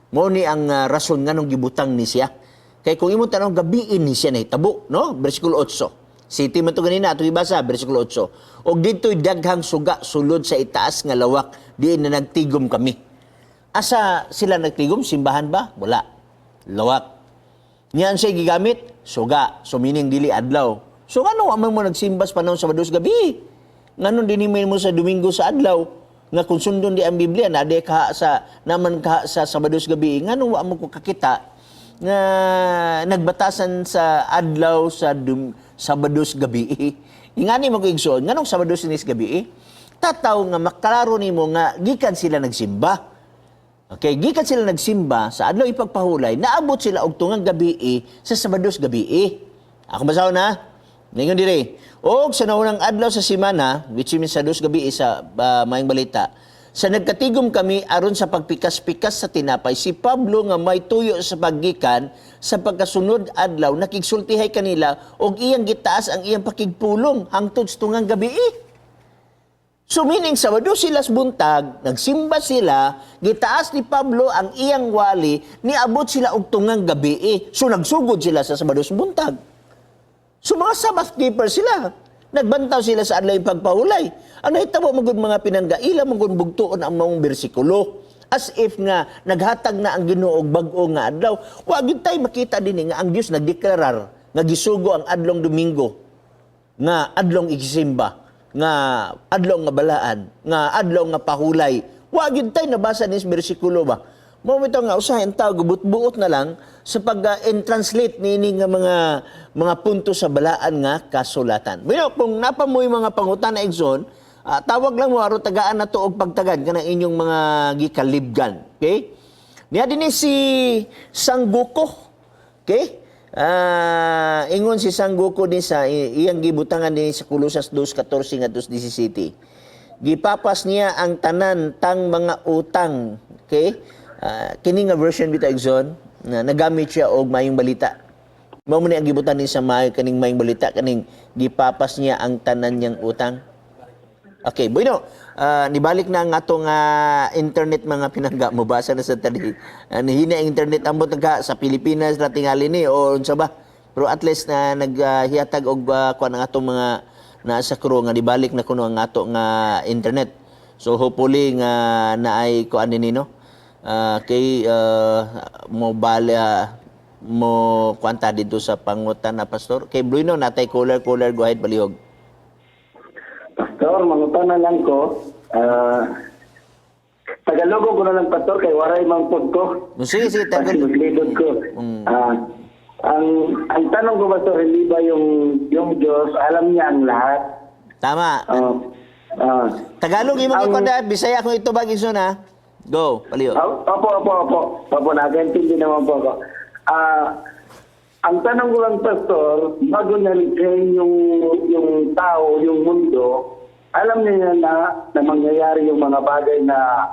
[SPEAKER 1] Mao ni ang rason nganong gibutang ni siya. Kay kung imong tan-awon gabiin ni siya nahitabo, no? Versikulo 8. City man to ganina atong ibasa versikulo 8. Og didto'y daghang suga sulod sa itaas nga lawak diin na nagtigom kami. Asa sila nagtigom? Simbahan ba? Wala. Lawak. Niyan siya gigamit? Suga. So meaning dili adlaw. So ngano wa man mo nagsimba sa panahon sa Sabado gabi? Nganong dinhi mo sa Domingo sa adlaw? Nga kung sundon di ang Biblia na di ka sa naman ka sa Sabado gabi, ngano wa mo ko kakita nga nagbatasan sa adlaw sa Sabado gabi? Ingani mo ko, igsoon, nganong Sabado sinis gabi? Tataw nga maklaro nimo nga gikan sila nagsimba. Okay, gikan sila nagsimba sa adlaw ipagpahulay, naabot sila og tungang gabi sa Sabados gabi. Ako basahon na. Ningon dire. Og sa naunang adlaw sa semana, which means sa dos gabi sa maayong balita, sa nagkatigom kami aron sa pagpikas-pikas sa tinapay, si Pablo nga may tuyo sa paggikan sa pagkasunod adlaw nakigsultihay kanila og iyang gitaas ang iyang pakigpulong hangtod sa tungang gabi. So meaning Sabado sila sa buntag, nagsimba sila, gitaas ni Pablo ang iyang wali, niabot sila og tungang gabi. So nagsugod sila sa Sabado sa buntag. So mga Sabbath keeper sila. Nagbantaw sila sa adlaw pagpahulay. Ang nahitabo magud mga pinangga, ila magud bugtuon ang maong bersikulo. As if nga naghatag na ang Ginoo og bag-o nga adlaw. Wa gyud tay makita dinhi nga ang Dios nagdeklarar nga gisugo ang adlong Domingo nga adlong igisimba, nga adlaw nga balaan, nga adlaw nga pahulay. Wa gyud tay nabasa ni sa bersikulo ba. Mao bitaw nga usahay ang tao gubot-buot na lang sa pag translate niini nga mga punto sa balaan nga kasulatan. Bueno, kung napamoy mga pangutana Exxon, tawag lang mo aron tagaan na to og pagtagad kanang inyong mga gikalibgan. Okay? Niya dinhi si Sangguko. Okay? Ingon si Sangguko din sa iyang gibutangan din sa Kolosas 2:14 ngadto sa 17. Gipapas niya ang tanan tang mga utang. Okay? Kini nga version bitaw Exxon na nagamit siya og maayong balita. Mao man ni ang gibutan ni sa maayo kaning maayong balita kaning gipapas niya ang tanan niyang utang. Okay, bueno, nibalik na ang atong internet mga pinangga. Mubasa na sa tali. Nihina ang internet ambot nagka sa Pilipinas na tingali ni o unsa ba. Pero at least na naghihatag og kuan ang atong mga naa sa crew nga nibalik na kuno ang ato nga internet. So hopefully nga naay kuan ni no. Kay mo bali mo kuanta dito sa pangutan na pastor. Kay Bruno natay caller caller go ahead balihog.
[SPEAKER 9] Pastor, mangutana lang ko. Tagalogo ko na lang, Pastor, kay waray man pod ko.
[SPEAKER 1] Sige, sige,
[SPEAKER 9] Kasi
[SPEAKER 1] Tagalog.
[SPEAKER 9] maglibot ko. Ang tanong ko, Pastor, hindi ba yung Diyos, alam niya ang lahat?
[SPEAKER 1] Tama. Tagalog imong ikoda, Bisaya kung ito bagay ha. Go, paliyo.
[SPEAKER 9] Opo, opo, opo. Opo, nakaintindi naman po ako. Ang tanong ko lang, Pastor, bago nalikhain yung tao, yung mundo, alam niya na mangyayari yung mga bagay na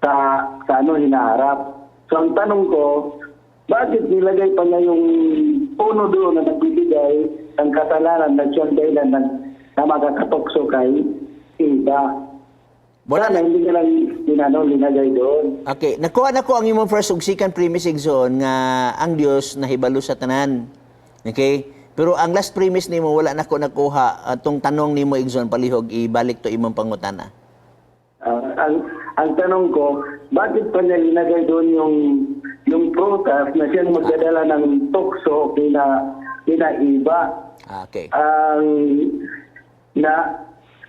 [SPEAKER 9] sa ano hinaharap. So ang tanong ko, bakit nilagay pa niya yung puno doon na nagbibigay ng kasalanan na siyang dahilan na makakatokso kay Iba?
[SPEAKER 1] Wala
[SPEAKER 9] Sana hindi ka lang linagay doon.
[SPEAKER 1] Okay, nakuha na ko ang imong first ug second premise Igsoon nga ang Dios nahibalo sa tanan. Okay? Pero ang last premise nimo wala na ko nakuha atong tanong nimo Igsoon palihog ibalik to imong pangutana.
[SPEAKER 9] Ang tanong ko, bakit pa niya linagay doon yung prutas na siyang magdadala ng tukso kina Iba?
[SPEAKER 1] Okay.
[SPEAKER 9] Ang na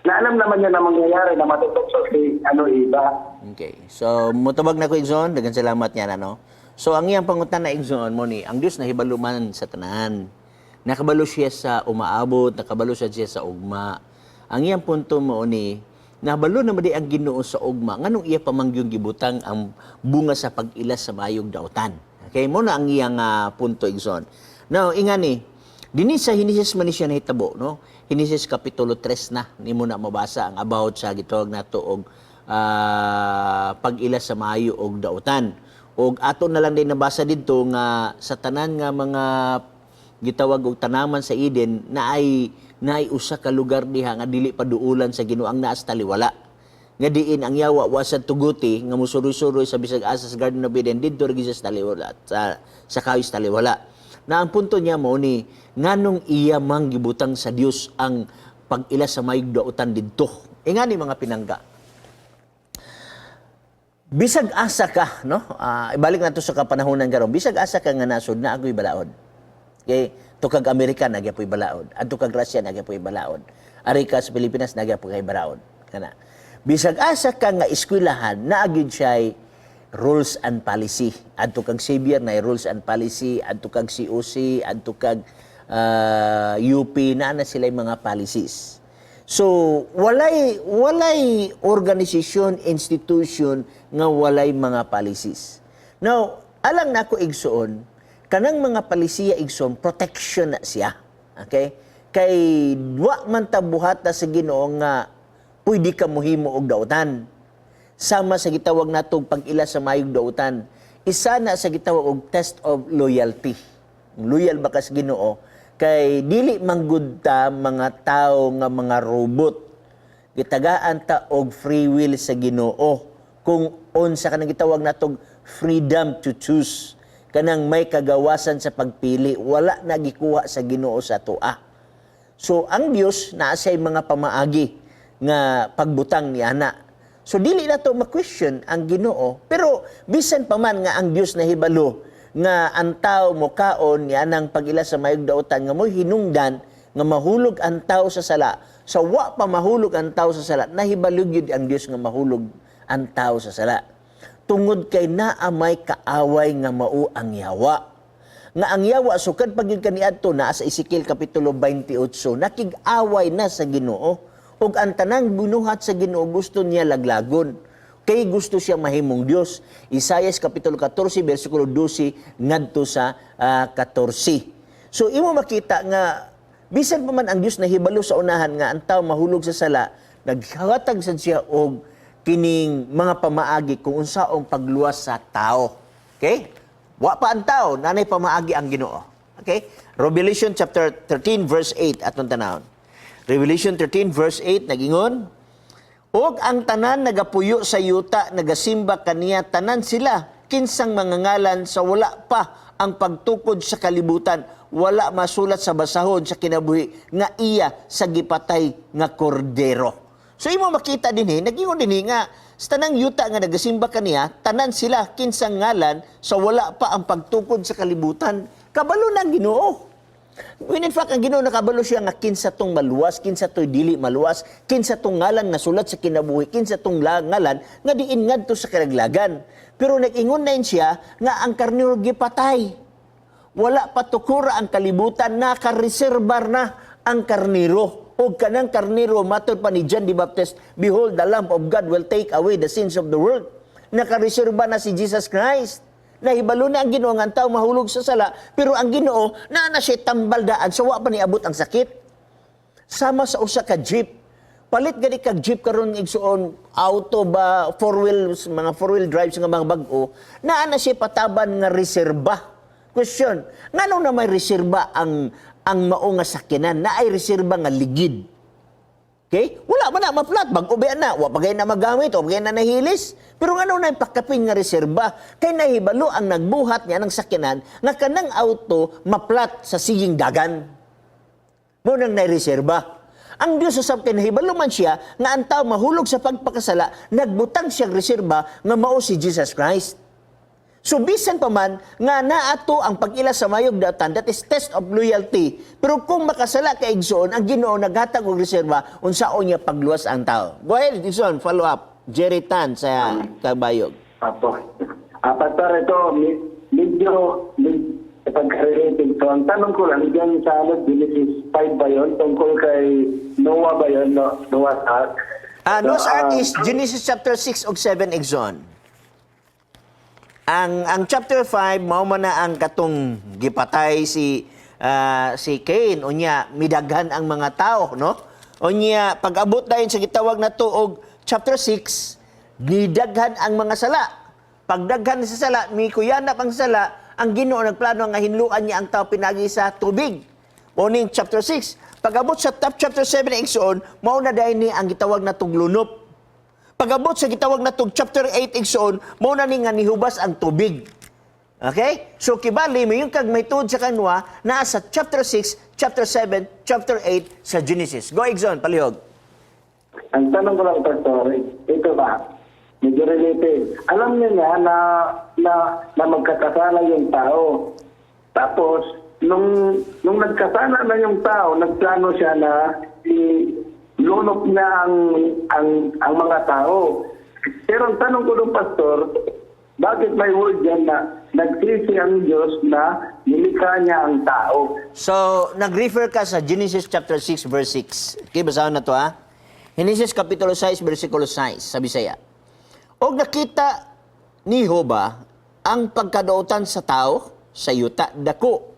[SPEAKER 9] na alam naman niya na mangyayari na matutokso si ano Iba.
[SPEAKER 1] Okay. So, mutubag na ko Igsoon, daghang salamat niya na no. So, ang iyang pangutana Igsoon mo ni, ang Dios nahibalo man sa tanan. Nakabalo siya sa umaabot, nakabalo siya siya sa ugma. Ang iyang punto mo ni, nabalo naman di ang Ginoo sa ugma, nganong iya pamangyong gibutang ang bunga sa pag-ilas sa mayong dautan. Okay, mo na ang iyang punto Igsoon. Now, ingani, dinhi sa Henesis man ni siya nahitabo, no? Henesis kapitulo 3 na nimo na mabasa ang about sa gitawag nato og pag-ilas sa maayo og dautan. Og ato na lang din nabasa didto nga sa tanan nga mga gitawag og tanaman sa Eden na ay naay usa ka lugar diha nga dili paduulan sa Ginoo ang naas taliwala. Nga diin ang yawa wa sa tuguti nga musuroy-suroy sa bisag asa sa Garden of Eden didto ra gyud siya sa taliwala sa kahoy sa taliwala. Na ang punto niya mo ni nganong iya mang gibutang sa Dios ang pag-ila sa mayog dautan didto. E ngani mga pinangga. Bisag asa ka, no? Ibalik na to sa kapanahonan karon. Bisag asa ka nga nasod na agoy balaod. Okay, tukag Amerika nagyapoy balaod. Adto kag Russia nagyapoy balaod. Ari ka sa Pilipinas nagyapoy kay balaod. Kana. Bisag asa ka nga eskwelahan naa gyud siya'y rules and policy. Adto kag Xavier na rules and policy, adto kag COC, adto kag UP naa na sila mga policies. So, walay organisasyon, institution nga walay mga policies. Now, alang nako, igsoon, kanang mga palisiya, igsoon, protection na siya. Okay? Kay wa man ta buhata sa Ginoo nga pwede ka mohimo og dautan. Sama sa gitawag natong pag-ila sa mayong dautan. Isa na sa gitawag og test of loyalty. Loyal ba ka sa Ginoo? Kay dili manggud ta mga tao nga mga robot. Gitagaan ta og free will sa Ginoo. Kung unsa kanang gitawag natong freedom to choose, kanang may kagawasan sa pagpili, wala na gikuha sa Ginoo sa atoa. So ang Dios naa say mga pamaagi nga pagbutang ni ana. So dili na to ma-question ang Ginoo, pero bisan pa man nga ang Dios nahibalo nga ang tao mokaon ni anang pag-ila sa mayog dautan nga mo'y hinungdan nga mahulog ang tao sa sala. Sa wa pa mahulog ang tao sa sala, nahibalo gyud ang Dios nga mahulog ang tao sa sala. Tungod kay naa may kaaway nga mao ang yawa. Nga ang yawa sukad pag gyud kaniadto, naa sa Ezekiel kapitulo 28, nakig-away na sa Ginoo ug ang tanang binuhat sa Ginoo gusto niya laglagon kay gusto siya mahimong Dios. Isaias kapitulo 14 bersikulo 12 ngadto sa 14. So imo makita nga bisan pa man ang Dios nahibalo sa unahan nga ang tao mahulog sa sala, naghatag sad siya og kining mga pamaagi kung unsaong pagluwas sa tao. Okay? Wa pa ang tao, nanay pamaagi ang Ginoo. Okay? Revelation chapter 13 verse 8 atong tanawon. Revelation 13 verse 8 nagingon, "Og ang tanan nagapuyo sa yuta nagasimba kaniya, tanan sila kinsang mga ngalan sa wala pa ang pagtukod sa kalibutan wala masulat sa basahon sa kinabuhi nga iya sa gipatay nga kordero." So imo makita dinhi, nagingon dinhi nga sa tanang yuta nga nagasimba kaniya, tanan sila kinsang ngalan sa wala pa ang pagtukod sa kalibutan. Kabalo na ang Ginoo. When in fact, ang Ginoo nakabalo siya nga kinsa tong maluwas, kinsa to'y dili maluwas, kinsa tong ngalan nga sulat sa kinabuhi, kinsa tong ngalan nga diin ngadto sa kalaglagan. Pero nag-ingon na yun siya nga ang karnero gipatay. Wala pa tukura ang kalibutan, nakareserbar na ang karnero. O kanang karnero, matod pa ni John the Baptist, "Behold, the Lamb of God will take away the sins of the world." Nakareserba na si Jesus Christ. Nahibalo na ang Ginoo nga ang tao mahulog sa sala, pero ang Ginoo naa na siya tambal daan sa wa pa niabot ang sakit. Sama sa usa ka jeep. Palit gani kag jeep karon, igsuon, auto ba, four wheels, mga four-wheel drives nga mga bag-o, naa na siya pataban nga reserba. Question, ngano na may reserba ang mao nga sakyanan? Naay reserba nga ligid. Okay? Wala man na maplat, bag-o ba na, wa pa gay na magamit, wa pa gay na nahilis. Pero ngano na pakapin nga reserba? Kay nahibalo ang nagbuhat niya ng sakyanan nga kanang auto maplat sa siging dagan. Mao nang naireserba. Ang Diyos usab kay nahibalo man siya nga ang tao mahulog sa pagpakasala, nagbutang siyang reserba nga mao si Jesus Christ. So bisan pa man nga naato ang pag-ila sa mayog dautan, that is test of loyalty. Pero kung makasala ka, igsoon, ang Ginoo naghatag og reserba unsaon niya pagluwas ang tao. Go ahead, igsoon, follow up. Jerry Tan sa Kabayog.
[SPEAKER 9] Apo. Pastor, ito, medyo pagka-related. So, ang tanong ko lang, dyan sa ano, Genesis 5 ba yun? Tungkol kay Noah ba yun? No, Noah's Ark?
[SPEAKER 1] Ah,
[SPEAKER 9] So,
[SPEAKER 1] Noah's Ark is Genesis chapter 6 ug 7, igsoon. Ang chapter 5 mao man na ang katong gipatay si Cain, unya midaghan ang mga tao, no? Unya pag-abot dayon sa gitawag na og chapter 6, nidaghan ang mga sala. Pagdaghan sa sala, mikuyanap ang sala, ang Ginoo nagplano nga hinluan niya ang tao pinagi sa tubig. Mao ning chapter 6. Pag-abot sa top chapter 7, igsoon, mao na dayon ni ang gitawag na lunob. Pag-abot sa gitawag na tug chapter 8, igsoon, mao na ni nga nihubas ang tubig. Okay? So kibali mo yung kag may tuod sa kanwa naa sa chapter 6, chapter 7, chapter 8 sa Genesis. Go, igsoon, palihog.
[SPEAKER 9] Ang tanong ko lang, Pastor, ito ba? Medyo related. Alam niya niya na magkakasala yung tao. Tapos, nung nagkasala na yung tao, nagplano siya na ilunok niya ang mga tao. Pero ang tanong ko nung, Pastor, bakit may word yan na nagsisi ang Diyos na nilikha niya ang tao?
[SPEAKER 1] So, nag-refer ka sa Genesis chapter 6 verse 6. Okay, basahon na to ha. Genesis kapitulo 6 versikulo 6 sa Bisaya. Og nakita ni Jehova ang pagkadautan sa tao sa yuta dako.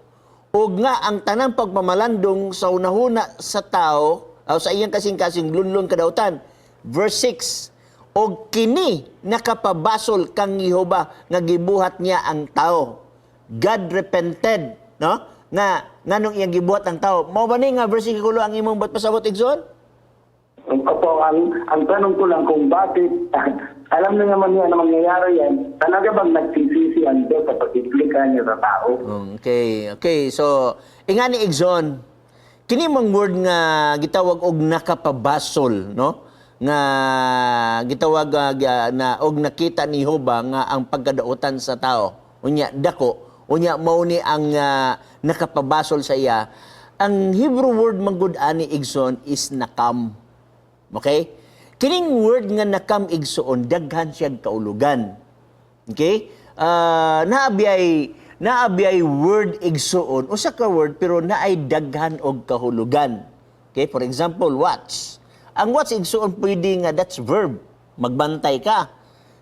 [SPEAKER 1] Og nga ang tanang pagmamalandong sa unahuna sa tao o sa iyang kasing-kasing lunlun kadautan. Verse 6. Og kini nakapabasol kang Jehova nga gibuhat niya ang tao. God repented, no? Nga nganong iyang gibuhat ang tao. Mao ba ni nga versikulo ang imong buot pasabot, Igsoon?
[SPEAKER 9] Opo, ang tanong ko lang kung bakit, alam na naman niya na mangyayari yan, talaga bang nagsisisi ang Diyos sa pagkiklikha niya sa tao?
[SPEAKER 1] Okay. So, ingani Igsoon, kini mang word nga gitawag og nakapabasol, no? Nga gitawag na og nakita ni Jehova nga ang pagkadautan sa tao. Unya dako, unya mao ni ang nakapabasol sa iya. Ang Hebrew word manggod ani, Igsoon, is nakam. Okay? Kining word nga nakam, igsoon, daghan siyang kaulugan. Okay? Naabiyay word, igsuon, usa ka word pero naay daghan og kahulugan. Okay? For example, watch. Ang watch, igsuon, pwede nga that's verb, magbantay ka.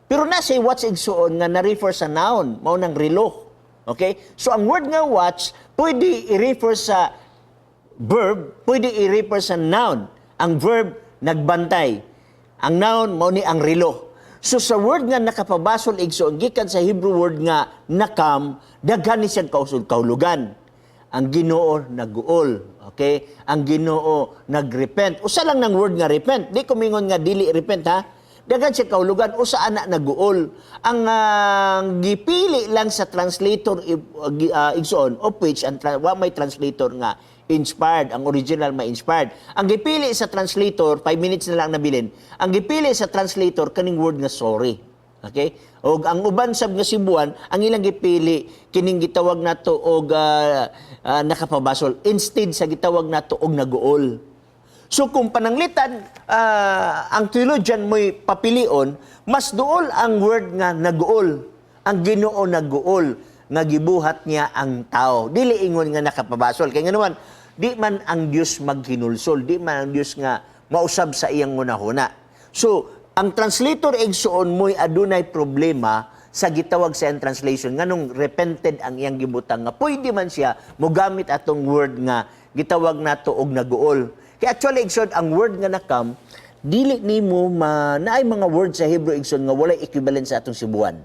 [SPEAKER 1] Pero na say watch, igsuon, nga na-refer sa noun, mao nang relo. Okay? So ang word nga watch pwede i-refer sa verb, pwede i-refer sa noun. Ang verb, nagbantay. Ang noun, mao ni ang relo. So sa word nga nakapabasol, igsoon, gikan sa Hebrew word nga nakam, daghan ni siyang kausod kahulugan. Ang Ginoo naguol, okay? Ang Ginoo nagrepent. Usa lang ng word nga repent. Di ko mingon nga dili repent ha. Daghan siya kahulugan usa ana naguol. Ang gipili lang sa translator igsoon, of which ang wa may translator nga inspired, ang original may inspired. Ang gipili sa translator, 5 minutes na lang nabilin. Ang gipili sa translator kaning word nga sorry. Okay? Og ang uban sab nga Sibuan, ang ilang gipili kining gitawag nato og nakapabasol instead sa gitawag nato og naguol. So kung pananglitan ang theologian mo'y papilion, mas duol ang word nga naguol. Ang Ginoo naguol nga gibuhat niya ang tao. Dili ingon nga nakapabasol. Kay nga naman, di man ang Dios maghinulsol, di man ang Dios nga mausab sa iyang hunahuna. So, ang translator, igsoon, mo'y adunay problema sa gitawag sa iyang translation nganong repented ang iyang gibutang nga pwede man siya mogamit atong word nga gitawag nato og naguol. Kaya actually, igsoon, ang word nga nakam, dili nimo ma naay mga word sa Hebrew, igsoon, nga walay equivalent sa atong Sibuan.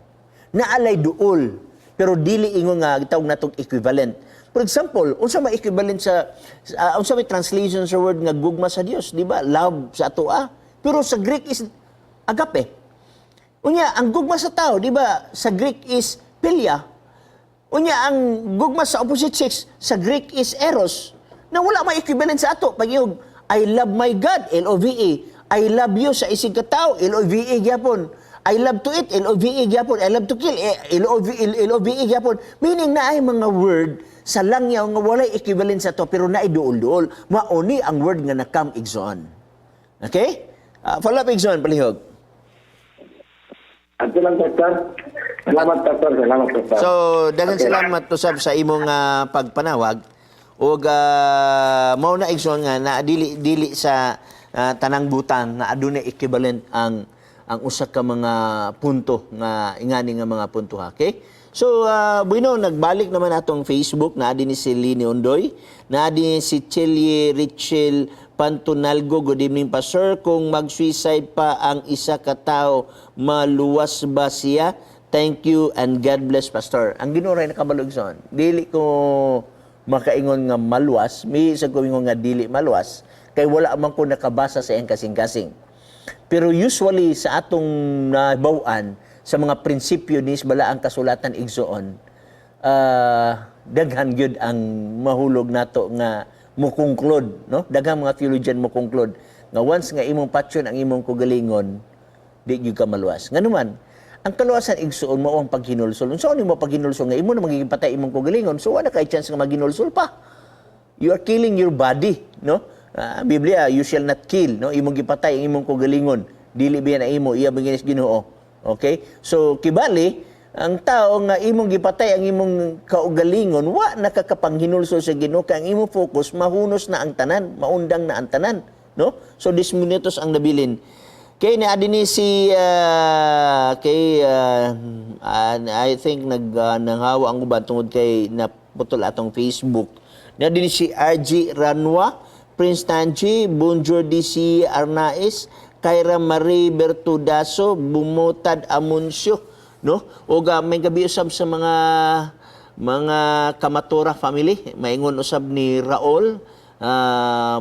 [SPEAKER 1] Naalay duol pero dili ingon nga gitawag natong equivalent. For example, unsa may equivalent sa unsa may translation sa word nga gugma sa Dios, di ba? Love sa ato ah. Pero sa Greek is agape. Unya, ang gugma sa tao, di ba, sa Greek is philia. Unya, ang gugma sa opposite sex, sa Greek is eros. Na wala may equivalent sa ato. Pag yung, I love my God, L-O-V-E. I love you sa isig ka tao, L-O-V-E gyapon. I love to eat, L-O-V-E gyapon. I love to kill, eh, L-O-V-E, L-O-V-E gyapon. Meaning na ay mga word sa langyaw nga walay equivalent sa to pero naay duol-duol. Mauni ang word nga nakam, igsoon. Okay? Follow up, igsoon, palihog.
[SPEAKER 9] Ato lang, Pastor. Salamat, Pastor. Salamat, Pastor.
[SPEAKER 1] So, daghang salamat usab sa imong pagpanawag. Ug mao na, igsoon, nga na dili dili sa tanang butang nga adunay equivalent ang usa ka mga punto nga ingani nga mga punto ha. Okay? So, bueno, nagbalik naman atong Facebook na ni si Lini Ondoy, na din si Chelie Richel Pantunalgo. Good evening pa, sir. Kung mag-suicide pa ang isa ka tao, maluwas ba siya? Thank you and God bless, Pastor. Ang Ginoo ray nakabalo, igsoon. Dili ko makaingon nga maluwas, may isa ko ingon nga dili maluwas, kay wala man ko nakabasa sa iyang kasing-kasing. Pero usually sa atong nabaw-an sa mga prinsipyo ni balaang kasulatan, igsoon, daghan gyud ang mahulog nato nga mo-conclude, no? Daghang mga theologian mo conclude nga once nga imong patyon ang imong kugalingon, di gyud ka maluwas. Nganuman, ang kaluwasan, igsoon, mao ang paghinulsol. Unsa mo paghinulsol nga imo na magiging patay imong kugalingon, so wala kay chance nga maghinulsol pa. You are killing your body, no? Biblia, you shall not kill, no? Imong gipatay ang imong kugalingon. Dili biya na imo, iya bangin Ginoo. Okay? So kibali, Ang tao nga imong gipatay ang imong kaugalingon, wa nakakapanghinulsol sa Ginoo kay ang imong focus mahunos na ang tanan, maundang na ang tanan, no? So 10 minutos ang nabilin. Kay na ni si kay I think nag nanghawa ang uban tungod kay naputol atong Facebook. Na din si RG Ranwa, Prince Tanchi, Bonjour DC Arnaiz, Kyra Marie Bertudaso, Bumotad Amuncio, no? O may gabi usab sa mga Kamatura family, maingon usab ni Raul,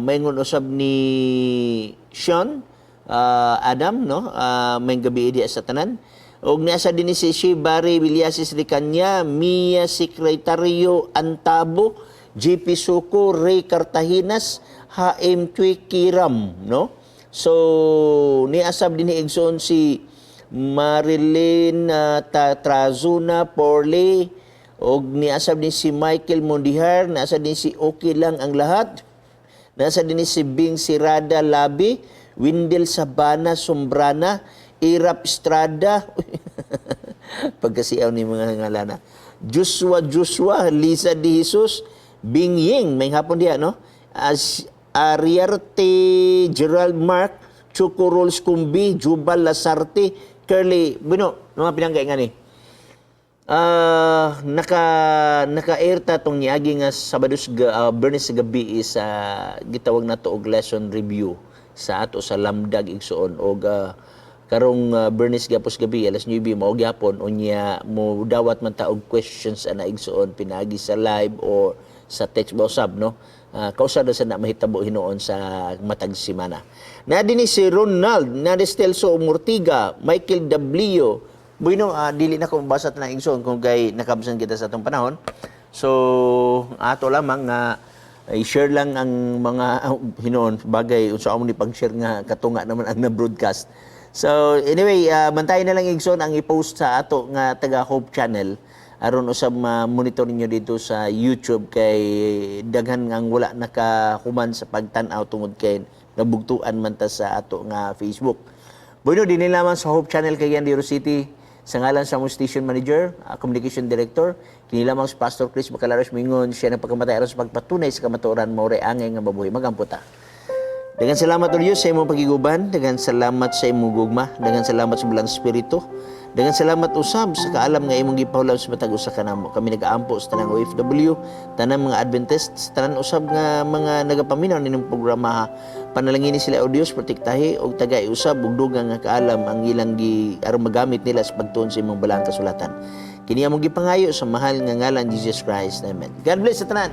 [SPEAKER 1] maingon usab ni Sean, Adam, no? May gabi diya sa tanan. Og niasa din ni si Shibari Villasis Ricanya, Mia Secretario Antabo, JP Suko, Ray Cartaginas, HM Kiram, no? So, niasab din ni Igsoon si Marilyn Trazuna Porley, og niasab din si Michael Mondihar, niasa din si Okay Lang Ang Lahat, nasa din si Bing Sirada Labi, Windel Sabana Sombrana, Irap Estrada, pagkasiyaw ni mga ngalana. Joshua Joshua, Lisa De Jesus, Bing Ying, may hapon diya, no? As Ariarte Gerald Mark, Choco Rolls Kumbi, Jubal Lasarte, Curly, bueno, mga pinanggay nga ni. Naka-air ta tong niagi nga Sabado sa Bernes sa gabi is gitawag nato og lesson review sa ato sa Lamdag igsuon og karong Bernes gyapos gabi alas 9 mao gyapon unya mo dawat man ta og questions ana igsuon pinaagi sa live or sa text ba usab, no? Kausa na sa na mahitabo hinuon sa matag semana. Na dinhi si Ronald, na Stelso Murtiga, Michael W. Bueno, dili na ko mabasa tanang igsoon kung kay nakabsan kita sa atong panahon. So, ato lamang nga i-share lang ang mga hinuon bagay unsa amo ni pag-share nga katunga naman ang na-broadcast. So, anyway, bantayan na lang igsoon ang i-post sa ato nga taga Hope Channel aron usab ma-monitor ninyo dito sa YouTube kay daghan ang wala nakahuman sa pagtan-aw tungod kay nabugtuan man ta sa ato nga Facebook. Bueno, dinhi lamang sa Hope Channel Cagayan de Oro City, sa ngalan sa among station manager, communication director, kini lamang si Pastor Chris Bacalaros mingon siya ng pagkamatay aron sa pagpatunay sa kamatuoran mao ray angay nga mabuhi. Magampo ta. Daghang salamat o Diyos sa imong pagiguban, daghang salamat sa imong gugma, daghang salamat sa Balaang Espiritu, daghang salamat usab sa kaalam nga imong gipahulam sa matag usa kanamo. Kami nagaampo sa tanang OFW, tanang mga Adventist, sa tanan usab nga mga nagapaminaw nining programa ha. Panalangini sila o Diyos, protektahi og tagay usab ug dugang nga kaalam ang ilang gi aron magamit nila sa pagtuon sa imong balaang kasulatan. Kini among gipangayo sa mahal nga ngalan Jesus Christ. Amen. God bless sa tanan.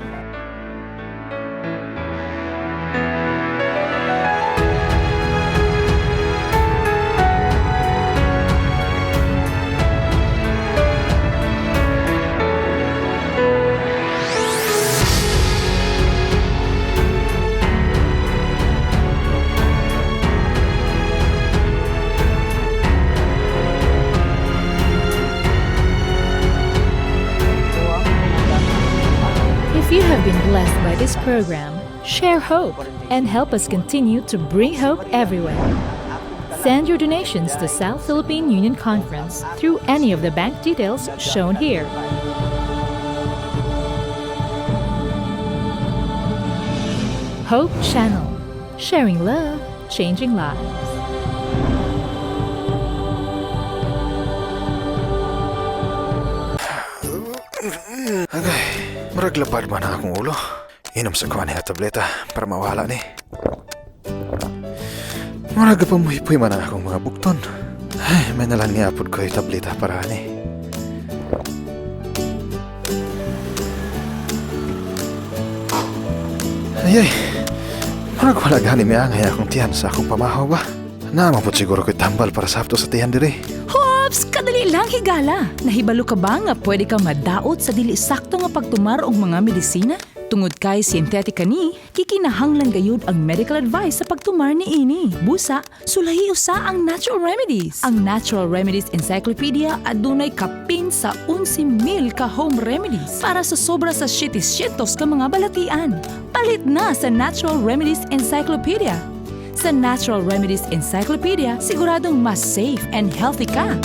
[SPEAKER 10] If you have been blessed by this program, share hope and help us continue to bring hope everywhere. Send your donations to South Philippine Union Conference through any of the bank details shown here. Hope Channel, sharing love, changing lives.
[SPEAKER 11] Agay, murag lapad man ang akong ulo. Inom sa kuha niya tableta para mawala ni. Murag pa muhipoy man ang akong mga bukton. Ay, may nalang niya pud ko tableta para ani. Ay, ay, murag wala gani may angay akong tiyan sa akong pamahaw ba? Naa man pud siguro ko'y tambal para sa hapto sa tiyan diri.
[SPEAKER 12] Hops! Kadali lang higala! Nahibalo ka ba nga pwede ka madaot sa dili sakto nga pagtumar og mga medisina? Tungod kay synthetic ni, kikinahanglan gayud ang medical advice sa pagtumar ni ini. Busa, sulahi usa ang natural remedies. Ang Natural Remedies Encyclopedia adunay kapin sa 11,000 ka home remedies para sa sobra sa 700 ka mga balatian. Palit na sa Natural Remedies Encyclopedia. Sa Natural Remedies Encyclopedia, siguradong mas safe and healthy ka.